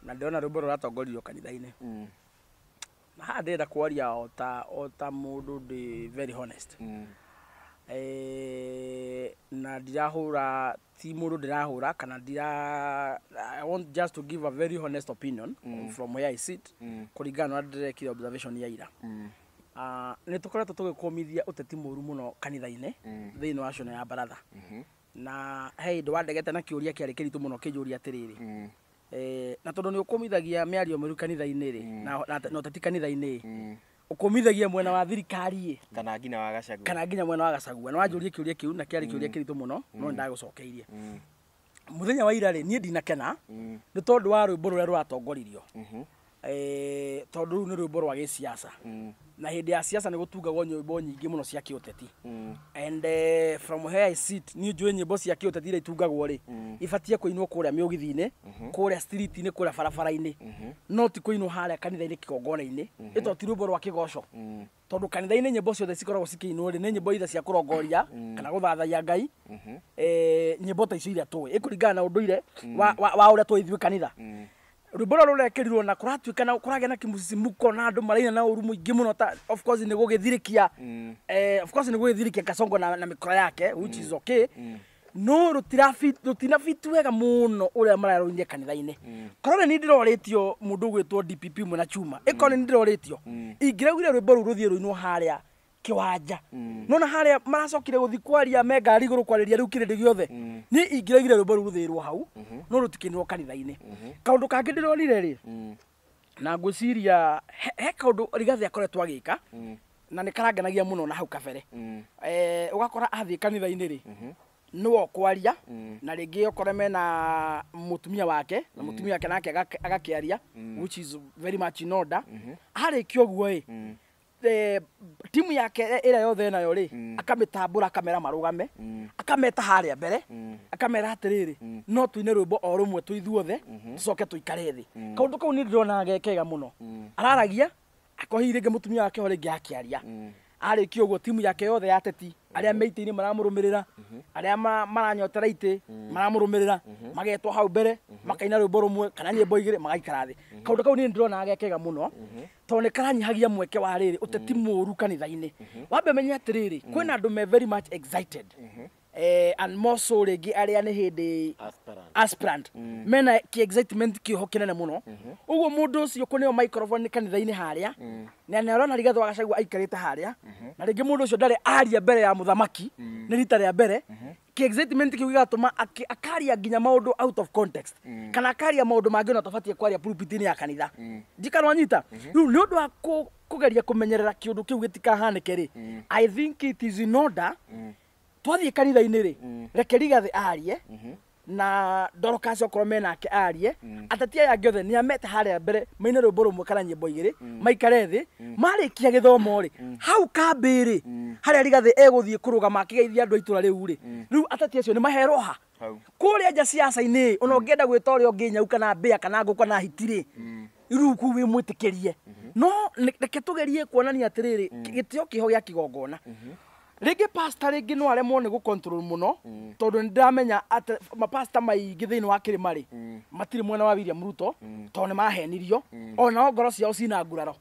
na ndĩrona rwĩmbo rũratongoririo kanitha-inĩ. Na haha ndĩrenda kwaria o ta mũndũ ndĩ very honest. Na ndirahũra, ti mũndũ ndĩrahũra kana ndira, I want just to give a very honest opinion from where I sit, kũringana na ũrĩa ndĩrekire observation ya ira. Nĩ tũkoretwo tũgĩkũmithia ũteti mũru mũno kanitha-inĩ thĩinĩ wa ciana ya baratha. Na he hĩndĩ wandegete na kĩũria kĩarĩ kĩritũ mũno kĩnjũria atĩrĩrĩ, na tondũ nĩ ũkũmithagia mĩario mĩũru kanitha-inĩ rĩ, na ũteti kanitha-inĩ, ũkũmithagia mwena wa thirikari ĩ, kana nginya wa Gachagua, kana nginya mwena wa Gachagua. Na wanjũria kĩũria kĩu na kĩarĩ kĩũria kĩritũ mũno, no nĩndagũcokeirie. Mũthenya wa ira rĩ, niĩ ndinakena nĩ tondũ wa rwĩmbo rũrĩa rũratongoririo. Tondũ rũu nĩ rwĩmbo rwa gĩciaca na hĩndĩ ya siasa nĩ gũtungagwo nyĩmbo nyingĩ mũno cia kĩũteti. And from where I sit, niĩ njũĩ nyĩmbo cia kĩũteti iria itungagwo rĩ, ibatiĩ kũinwo kũrĩa mĩũgithi-inĩ, kũrĩa street-inĩ, kũrĩa barabara-inĩ, no ti kũinwo harĩa kanitha-inĩ kĩgongona-inĩ. Ĩto ti rwĩmbo rwa kĩgoco, tondũ kanitha-inĩ nyĩmbo ciothe cikoragwo cikĩinwo rĩ, nĩ nyĩmbo either cia kũrongoria kana gũthathaiya Ngai. Nyĩmbo ta icio iria tũĩ ĩkũringana na ũndũire wa ũrĩa tũĩ ithuĩ kanitha. Rwĩmbo rũrũ rũrekĩrirwo na kũratuĩka na kũragĩa na kĩmũcicimuko na andũ maraina na ũru mũingĩ mũno, ta of course nĩ gũgĩthirikia, of course nĩ gũgĩthirikia Kasongo na mĩkora yake, which is okay, no rũtinabit wega mũno ũrĩa mararũinie kanitha-inĩ. Korwo nĩ ndĩrorĩtio mũndũ ũgwĩtwo DPP mwe na chuma ĩkorwo nĩ ndĩrorĩtio, ingĩraugire rwĩmbo rũu rũthiĩ rũinwo harĩa kĩwanja. Nona harĩa maracokire gũthiĩ kwaria me ngari igũrũ kwarĩria rĩu kĩrĩndĩ gĩothe, niĩ ingĩraugire rwĩmbo rũu rũthĩrwo hau, no rũtikĩinwo kanitha-inĩ. Kaũndũ kangĩ ndĩronire rĩ, na ngwĩciria he kaũndũ Rigathĩ akoretwo agĩka na nĩ karangenagia mũno na hau kabere. Ũgakora athiĩ kanitha-inĩ rĩ, nĩwe ũkwaria, na rĩngĩ ũkore mena mũtumia wake, na mũtumia wake nake agakĩaria, which is very much in order. Arĩkia ũguo ĩ, timu yake ĩrĩa yothe nayo rĩ, akamĩtambũra, akamera marũgame, akameta harĩa mbere, akamera atĩrĩrĩ, no tuine rwĩmbo o rũmwe twĩ ithuothe, tũcoke tũikare thĩ. Kaũndũ kau nĩ ndĩrona ge kega mũno. Araragia akorwo hihi rĩngĩ mũtumia wake ho rĩngĩ akĩaria, arĩkia ũguo timu yake yothe ya ateti arĩa me itĩ-inĩ maramũrũmĩrĩra, arĩa maranyotera itĩ maramũrũmĩrĩra, magetwo hau mbere, makaina rwĩmbo rũmwe kana nyĩmbo igĩrĩ, magaikara thĩ. Kaũndũ kau niĩ ndĩrona ge kega mũno, tondũ nĩ karanyihagia mweke wa rĩrĩ ũteti mũũru kanitha-inĩ. Wambe menye atĩrĩrĩ, kwĩna andũ me very much excited, and more so rĩngĩ arĩa nĩ hĩndĩ Aspirant. Aspirant mena ki excitement kĩoho kĩnene mũno. Ũguo mũndũ ũcio kũneo microphone kanitha-inĩ harĩa na nĩ arona Rigathĩ wa Gachagua aikarĩte harĩa, na rĩngĩ mũndũ ũcio ndarĩ aria mbere ya mũthamaki, nĩ rita rĩa mbere, ki excitement kĩu gĩgatũma akaria nginya maũndũ out of context, kana akaria maũndũ mangĩ ona tũbatiĩ kwaria pulpit-inĩ ya kanitha. Ndikana wanyita rĩu nĩ ũndũ wa kũgeria kũmenyerera kĩũndũ kĩu gĩtikahanĩke rĩ, I think it is in order twathiĩ kanitha-inĩ rĩ, reke Rigathĩ arie na Dorcas okorwo menake arie, ateti aya angĩ othe nĩ amete harĩa mbere maine rwĩmbo rũmwe kana nyĩmbo igĩrĩ, maikare thĩ. Marĩkia gĩthomo rĩ, hau kambĩ rĩ, harĩa Rigathĩ egũthiĩ kũrũgama akĩgeithia andũ a itũra rĩu rĩ, rĩu ateti acio nĩ maherwo ha Hau. Kũrĩa nja ciaca-inĩ, ona ũngĩenda gwĩta ũrĩa ũngĩ nyau kana mbĩa kana ngũkũ kana hiti rĩ, rĩu kũu wĩ mwĩtĩkĩrie. No reke tũgerie kuonania atĩrĩrĩ, gĩtĩo kĩho gĩa kĩgongona. Rĩngĩ pastor rĩngĩ no aremwo nĩ gũ-control mũno, tondũ nĩ ndĩramenya atĩ mapasta maingĩ thĩinĩ wa kĩrĩma rĩ, matirĩ mwena wa William Ruto, tondũ nĩ mahenirio, onao ngoro ciao cina nguraro.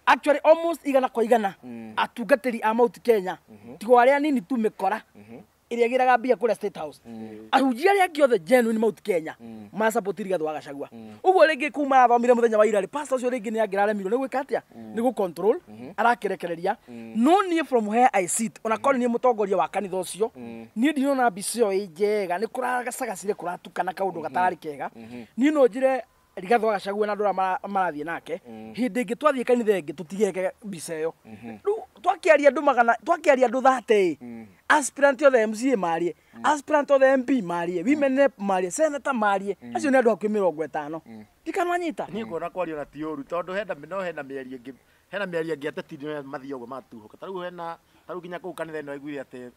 Actually almost 100% atungatĩri a Mount Kenya, tigo arĩa anini tu mĩkora ĩrĩa ĩgĩraga mbia kũrĩa State House, ahunjia arĩa angĩ othe genuine Mount Kenya marasupport Rigathĩ wa Gachagua. Ũguo rĩngĩ kuma arathomire mũthenya wa ira rĩ, pastor ũcio rĩngĩ nĩ angĩraremirwo nĩ gwĩka atĩa, nĩ gũ control arakĩrekereria. No niĩ from where I sit, ona korwo niĩ mũtongoria wa kanitha ũcio, niĩ ndinona mbica ĩyo ĩ njega. Nĩ kũragacagacire, kũratukana kaũndũ gatararĩ kega. Niĩ no njĩre Rigathĩ wa Gachagua na andũ arĩa marathiĩ nake, hĩndĩ ĩngĩ twathiĩ kanitha ĩngĩ tũtigeke mbica ĩyo. Rĩu twakĩaria andũ magana, twakĩaria andũ 30, aspirant othe MCA marie, aspirant othe MP marie, women rep marie, senator marie, acio nĩ andũ hakuhĩ 50. Ndikanwanyita. Niĩ nguona kwario na ti ũru, tondũ hena no hena mĩario ĩngĩ, hena mĩario ĩngĩ ateti nĩ mathiĩ ũguo matuhũka. Ta rĩu hena, ta rĩu nginya kũu kanitha ĩno aiguire atĩ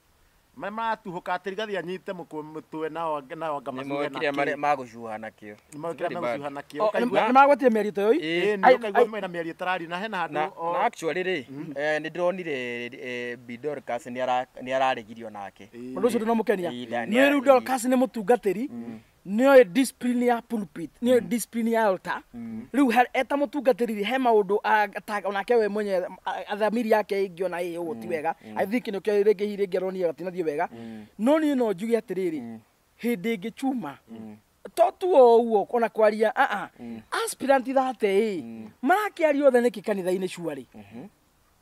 marĩa maratuhũka atĩ Rigathĩ anyite mũtwe, nao anga Nĩ macuhe na mekire kĩ. magũcuha nakĩo. Nĩ mekire Very bad. magũcuha nakĩo. O, Ũkaigua nĩ magwetire mĩario ta ĩyo? Ĩĩ. Ĩĩ, nĩ ũkaigua mena mĩario ĩtarario na hena handũ Na, o na actually rĩ, nĩ ndĩronire Bi Dorcas nĩ araregirio nake. Ĩĩ. Ũndũ ũcio ndũnamũkenia. Ĩĩ, Nĩ rĩu Dorcas nĩ mũtungatĩri, nĩoĩ discipline ya pulpit, nĩoĩ discipline ya altar. Rĩu eta mũtungatĩri rĩ, he maũndũ onake we mwenyewe thamiri yake ĩngĩona ĩ ũguo ti wega. I think nĩkĩo rĩngĩ hihi rĩngĩ aronire gatinathiĩ wega. No niĩ no njuge atĩrĩrĩ, hĩndĩ ĩngĩ chuma to tu o ũguo ona kwaria aa aspirant 30 ĩ marakĩaria othe nĩkĩ kanitha-inĩ cuarĩ?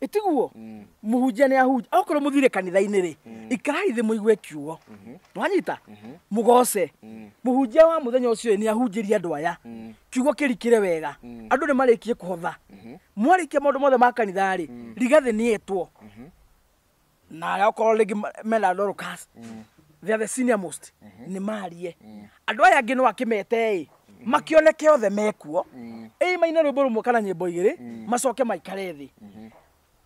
Ĩtiguo mũhunjia nĩ ahunjia. Okorwo mũthire kanitha-inĩ rĩ, ikarai thĩ mũigue kiugo, nwanyita mũgoce mũhunjia wa mũthenya ũcio nĩ ahunjĩrie andũ aya kiugo kĩrikĩre wega. Andũ nĩ marĩkie kũhotha, mwarĩkia maũndũ mothe ma kanitha rĩ, Rigathĩ nĩ etwo na arĩa okorwo rĩngĩ mena Dorcas, they are the senior most, nĩ marie. Andũ aya angĩ no akĩmete ĩ makĩoneke othe mekuo ĩ. maine rwĩmbo rũmwe kana nyĩmbo igĩrĩ macoke maikare thĩ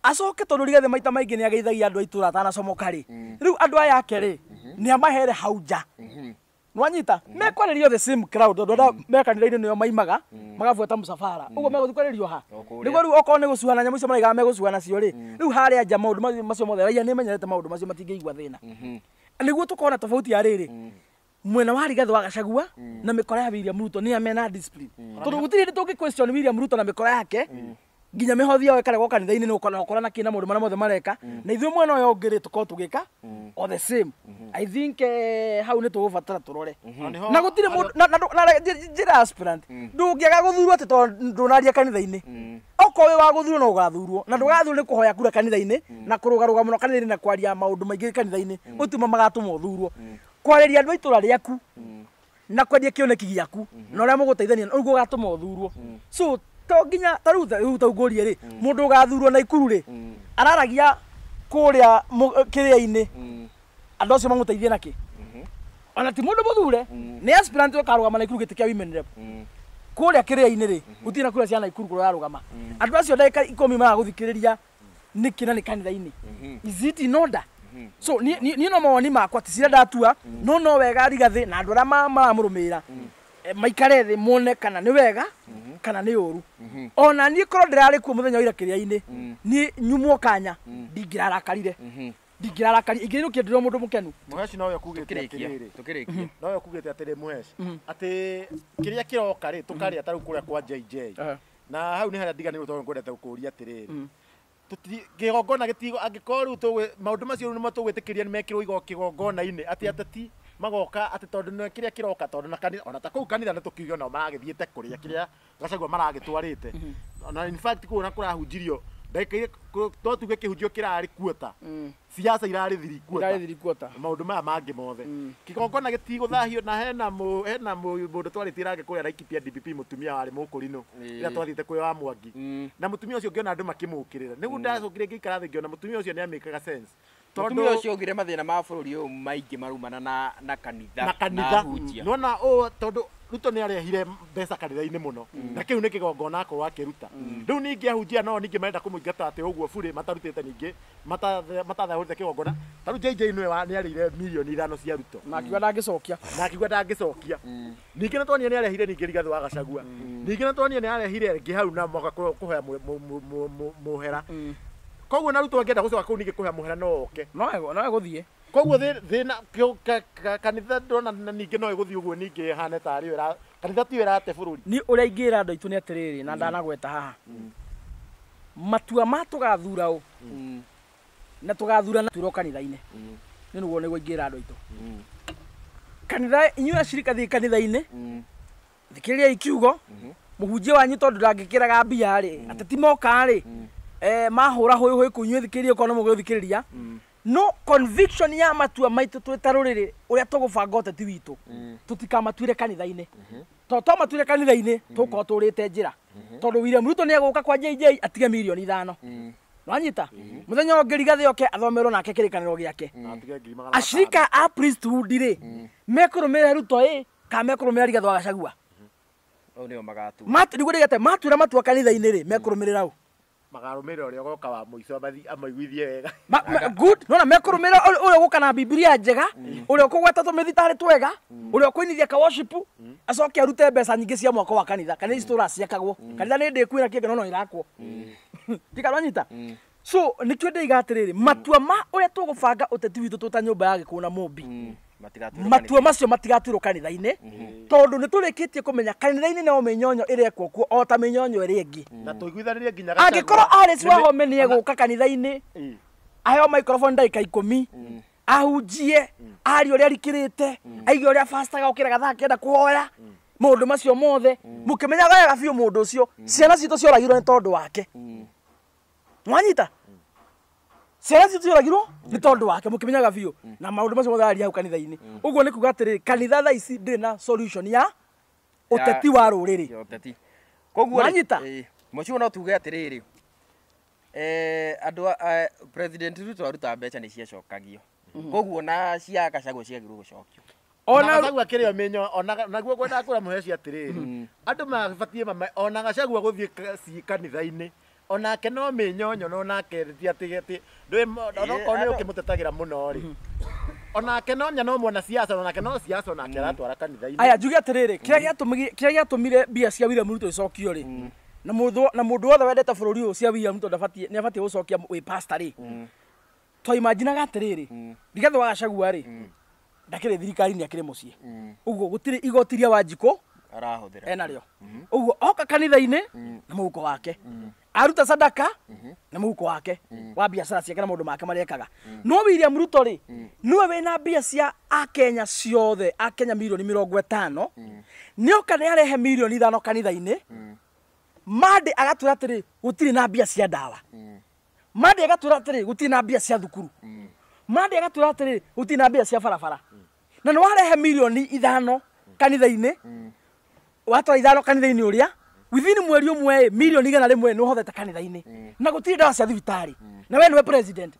acoke tondũ Rigathĩ maita maingĩ nĩ ageithagia andũ a itũũra atanacomoka rĩ rĩu andũ aya ake rĩ nĩ amahere hau nja nwanyita mekwarĩrio the same crowd tondũ arĩa me kanitha-inĩ nĩo maimaga magabuata mũcabara ũguo megũthiĩ kwarĩrio ha nĩguo rĩu okorwo nĩ gũcuhana nyamũ icio maraigaga megũcuhana nacio rĩ rĩu harĩa nja maũndũ macio mothe raia nĩmenyerete maũndũ macio matingĩigua thĩna nĩguo tũkona tofauti ya rĩrĩ mwena wa Rigathĩ wa Gachagua na mĩkora ya William Ruto nĩ mena discipline tondũ gũtirĩ hĩndĩ tũngĩ question William Ruto na mĩkora yake nginya mĩhothi yao ĩkaregwo kanitha-inĩ nĩ ũkora na kĩna maũndũ marĩa mothe mareka na ithuĩ mwena ũyũ ũngĩ rĩ tũkorwo tũgĩka all the same. I think hau nĩ tũgũbatara tũrore na gũtirĩ mũndũ na njĩra aspirant ndũngĩaga gũthurwo atĩ tondũ ndũnaria kanitha-inĩ okorwo wĩ wa gũthurwo no ũgathurwo na ndũgathurwo nĩ kũhoya kura kanitha-inĩ na kũrũgarũga mũno kanitha-inĩ na kwaria maũndũ maingĩ kanitha-inĩ ũtuma magatũma ũthurwo kwarĩria andũ a itũra rĩaku na kwendia kĩoneki gĩaku na ũrĩa mũgũteithania ũguo ũgatũma ũthurwo so to nginya ta rĩu taungũrie rĩ mũndũ ũgathurwo na Ikuru rĩ araragia kũrĩa kĩrĩa-inĩ andũ acio mamũteithie nakĩ ona ti mũndũ mũthure nĩ aspirant ũkarũgama na Ikuru gĩtĩ kĩa women rep kũrĩa kĩrĩa-inĩ rĩ gũtirĩ na kura cia Naikuru kũrĩa ũrarũgama andũ acio ndagĩka 10 maragũthikĩrĩria nĩkĩ na nĩ kanitha-inĩ is it in order so niĩ no mawoni makwa ti cira ndatua no no wega Rigathĩ na andũ arĩa maramũrũmĩrĩra maikare thĩ mone kana nĩ wega kana nĩ ũru ona niĩ korwo ndĩrarĩ kuo mũthenya wa ira kĩrĩa-inĩ niĩ nyumwo kanya ndingĩrarakarire ndingĩrarakarire ingĩrĩũkia ndĩrĩ mũndũ mũkenu Mũheci nowe ũkugĩte atĩrĩrĩ tũkĩrĩkia nowe ũkugĩte atĩrĩ Mũheci atĩ kĩrĩa kĩroka rĩ tũkarĩa ta rĩu kũrĩa kwa JJ na hau nĩ harĩa ndiganĩirwo tondũ ngwendete gũkũria atĩrĩrĩ kĩgongona gĩtigo angĩkorwo rĩu maũndũ macio rĩu nĩmo tũgwĩtĩkĩria nĩmekĩrwo kĩgongona-inĩ atĩ ateti magoka atĩ tondũ nĩ kĩrĩa kĩroka tondũ na kanitha ona ta kũu kanitha nĩ tũkiuge nao maragĩthiĩte kũrĩa kĩrĩa Gachagua maragĩtwarĩte na in fact kũu na kũrahunjirio ndagĩka to tuge kĩhunjio kĩrarĩ kuota siasa irarĩ thiri kuota maũndũ maya mangĩ mothe kĩgongona gĩtigũthahio na hena mũndũ twarĩtie nake kũrĩa Laikipia DPP mũtumia warĩ mũkũrinũ rĩrĩa twathiĩte kwĩ wa Mwangi na mũtumia ũcio ngĩona andũ makĩmũkĩrĩra nĩguo ndacokire ngĩikara thĩ ngĩona mũtumia ũcio nĩamĩkaga sense mũtumia ũcio augire mathĩna ma bũrũri ũyũ maingĩ marumana na kanitha na kanitha nĩwona ũũ tondũ Ruto nĩ arehire mbeca kanitha-inĩ mũno na kĩu nĩ kĩgongona akorwo akĩruta rĩu ningĩ ahunjia no ningĩ marenda kũmũingata atĩ ũguo burĩ matarutĩte ningĩ matathahũrĩte kĩgongona ta rĩu JJ nĩwe nĩarĩire mirioni 5 cia Ruto na akiuga ndangĩcokia na akiuga ndangĩcokia ningĩ nĩ twonire nĩarehire ningĩ Rigathĩ wa Gachagua ningĩ nĩ twonire nĩarehire ĩngĩ hau na moka kũhoya mũhera koguo na Ruto angĩenda gũcoka kũu ningĩ kũhoya mũhera no oke no egũthiĩ koguo thĩna kanitha ndona ningĩ no ĩgũthiĩ ũguo ningĩ ĩhane tarĩ yo kanitha tiyo ĩrate bũrũri niĩ ũrĩa ingĩra andũ aitũ nĩ atĩrĩrĩ na ndanagweta haha matua ma tũgathura ũ na tũgathura na tuĩrwo kanitha-inĩ nĩ nĩguo nĩguo ingĩra andũ aitũ kanitha inyuĩ acirika thiĩ kanitha-inĩ thikĩrĩriai kiugo mũhunjia wanyu tondũ ndangĩkĩraga mbia rĩ ateti moka rĩ mahũra hũĩ hũĩ kũu inyuĩ thikĩrĩria okorwo nĩ mũgũthikĩrĩria no conviction ya matua maitũ twĩ ta rũrĩrĩ ũrĩa tũgũbanga ũteti witũ tũtikamatuire kanitha-inĩ tondũ twamatuire kanitha-inĩ tũgũkorwo tũrĩte njĩra tondũ William Ruto nĩegũka kwa JJ atige mirioni 5 nwanyita mũthenya ũngĩ Rigathĩ oke athomerwo nake kĩrĩkanĩro gĩake acirika a priesthood rĩ mekũrũmĩrĩra Ruto ĩ kana mekũrũmĩrĩra Rigathĩ wa Gachagua nĩo magatua nĩguo ndĩgete matuĩra matua kanitha-inĩ rĩ mekũrũmĩrĩra ũ magarũmĩrĩra ũrĩa ũgoka wa mũico amaiguithie wega good nona mekũrũmĩrĩra ũrĩa ũgũka na Bibilia njega ũrĩa ũkũgweta tũmĩthitarĩ twega ũrĩa ũkũinithia ka worship acoke arute mbeca nyingĩ cia mwako wa kanitha kanitha ici tũraga ciakagwo kanitha nĩ ndĩku ĩna kĩngĩ no no ĩrakwo ndikarwanyita so nĩkĩo ndĩiga atĩrĩrĩ matua ma ũrĩa tũgũbanga ũteti witũ twĩ ta nyũmba ya Gĩkũyũ na Mũmbi matua macio matigatuĩrwo kanitha-inĩ tondũ nĩ tũrĩkĩtie kũmenya kanitha-inĩ no mĩnyonyo ĩrekwo kuo o ta mĩnyonyo ĩrĩa ĩngĩ na tũiguithanĩrie nginya angĩkorwo Alice Wahome nĩegũka kanitha-inĩ aheo microphone ndagĩka 10 ahunjie arie ũrĩa arikĩrĩte aige ũrĩa fastaga ũkĩraga thaa 9 kũhoya maũndũ macio mothe mũkĩmenyaga wega biũ mũndũ ũcio ciana citũ cioragirwo nĩ tondũ wake mwanyita ciana citũ cioragirwo nĩ tondũ wake mũkĩmenyaga biũ na maũndũ macio mothe aria hau kanitha-inĩ ũguo nĩ kuga atĩrĩrĩ kanitha thaa ici ndĩrĩ na solution ya ũteti wa rũrĩrĩ koguo mwanyita mũciũ no tuge atĩrĩrĩ andũ President Ruto aruta mbeca nĩ ciacokagio koguo na cia Gachagua ciagĩrĩirwo gũcokio Ona Gachagua kĩrĩ o mĩnyo ona naguo ngwendaga kwĩra Mũheci atĩrĩrĩ, andũ mabatiĩ mame ona Gachagua gũthiĩ kanitha-inĩ onake no mĩnyonyo no nake ti atĩ atĩ ndũĩ onokorwo nĩ ũkĩmũtetagĩra mũno rĩ, onake no nya no mwana siasa, onake no siasa, onake aratwara kanitha-inĩ. Aya, njuge atĩrĩrĩ, kĩrĩa gĩatũmire mbia cia William Ruto icokio rĩ, na mũndũ wothe wendete bũrũri ũyũ cia William Ruto ndabatiĩ, nĩ abatiĩ gũcokia wĩ pastor rĩ, twaimaginaga atĩrĩrĩ, Rigathĩ wa Gachagua rĩ, ndakĩrĩ thirikari-inĩ, akĩrĩ mũciĩ, ũguo gũtirĩ igoti rĩa Wanjikũ arahũthĩra enarĩo. Ũguo oka kanitha-inĩ na mũhuko wake, aruta sadaka na mũhuko wake wa biacara ciake na maũndũ make marĩa ekaga. No William Ruto rĩ, nĩwe wĩna mbia cia akenya ciothe, akenya mirioni 50, nĩoka nĩ arehe mirioni 5 kanitha-inĩ. Mande agatwĩra atĩrĩ, gũtirĩ na mbia cia ndawa. Mande agatwĩra atĩrĩ, gũtirĩ na mbia cia thukuru. Mande agatwĩra atĩrĩ, gũtirĩ na mbia cia barabara. Na nĩ warehe mirioni 5 kanitha-inĩ, watwara 5 kanitha-inĩ ũrĩa within mweri ũmwe ĩ, mirioni 100 nĩ ũhothete kanitha-inĩ, na gũtirĩ ndawa cia thibitarĩ, na we nĩwe president.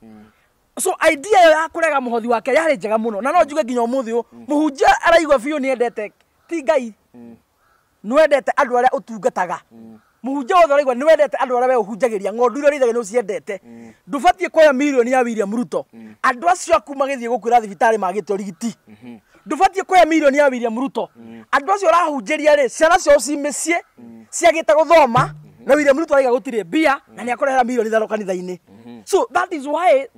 So idea ĩyo ya kũrega mũhothi wake yarĩ njega mũno, na no njuge nginya ũmũthĩ ũyũ mũhunjia araigua biũ nĩ endete ti Ngai, nĩ wendete andũ arĩa ũtungataga. Mũhunjia wothe ũraigua nĩ wendete andũ arĩa we ũhunjagĩria, ng'ondu iria ũrĩithagia nĩ ũciendete, ndũbatiĩ kuoya mirioni ya William Ruto andũ acio aku magĩthiĩ gũkwĩra thibitarĩ magĩte ũrigiti. Ndũbatiĩ kuoya mirioni ya William Ruto andũ acio ũrahunjĩria rĩ, ciana ciao ci mĩciĩ ciagĩte gũthoma, na William Ruto araiga gũtirĩ mbia na nĩ akũrehera mirioni 5 kanitha-inĩ. So that is why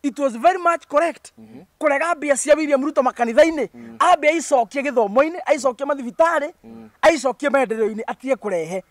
it was very much correct kũrega mbia cia William Ruto makanitha-inĩ, ambe aicokie gĩthomo-inĩ, aicokie mathibitarĩ, aicokie maendeleo-inĩ, atige kũrehe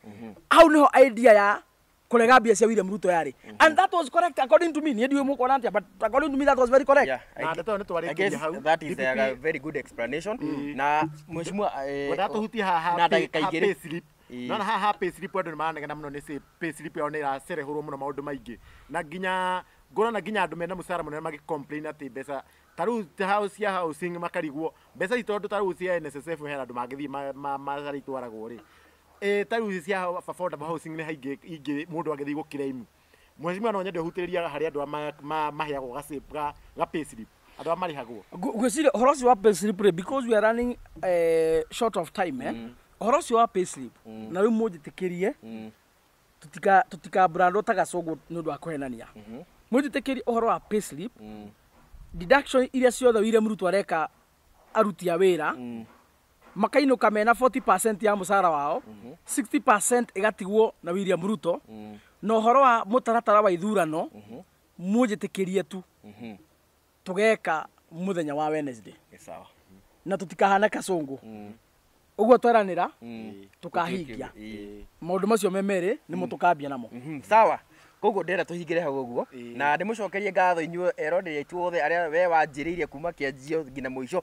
hau. Nĩho idea ya kũrega mbia cia William Ruto yarĩ, and that was correct according to me. Niĩ ndiũĩ mũkuona atĩa, but according to me that was very correct. Yeah, Na ndeto ĩyo nĩ I guess twarĩkĩria hau. that is a DPP very good explanation. Na mheshimiwa, ngwendaga tũhutie haha na ndagĩka ha 2. pay slip. Nona haha pay slip andũ nĩ maranegena mũno nĩ pay slip yao nĩ ĩracerehũrwo mũno maũndũ maingĩ, na nginya ngũrona nginya andũ mena mũcara mũnene magĩ complain atĩ mbeca ta rĩu ta house cia housing makarigwo mbeca ici, tondũ ta rĩu cia NSSF hena andũ mangĩthiĩ macarĩ itwaragwo rĩ, ta rĩu cia affordable housing nĩ haingĩ ingĩ mũndũ angĩthiĩ gũclaim. Mheshimiwa, no nyende ũhutĩrĩria harĩ andũ arĩa maheagwo ga pay slip, andũ arĩa marĩhagwo. Ngwĩciria ũhoro ũcio wa pay slip rĩ, because we are running short of time, ũhoro ũcio wa pay slip, na rĩu mũnjĩtĩkĩrie tutika brandwo ta gacũngũ nĩ ũndũ wa kũhenania, mũnjĩtĩkĩrie ũhoro wa pay slip deduction iria ciothe William Ruto areka aruti a wĩra makainũka mena 40% ya mũcara wao, 60% ĩgatigwo na William Ruto. Na ũhoro wa mũtaratara wa ithurano, mũnjĩtĩkĩrie tu tũgeka mũthenya wa Wednesday Nĩ sawa. Na tũtikahane kacũngũ ũguo tweranĩra tũkahingia maũndũ macio me merĩ nĩmo tũkambia namo. Sawa, koguo ndĩrenda tũhingĩre hau ũguo na ndĩmũcokerie ngatho inyuĩ eroreri aitũ othe arĩa we wanjĩrĩirie kuma kĩanjio nginya mũico.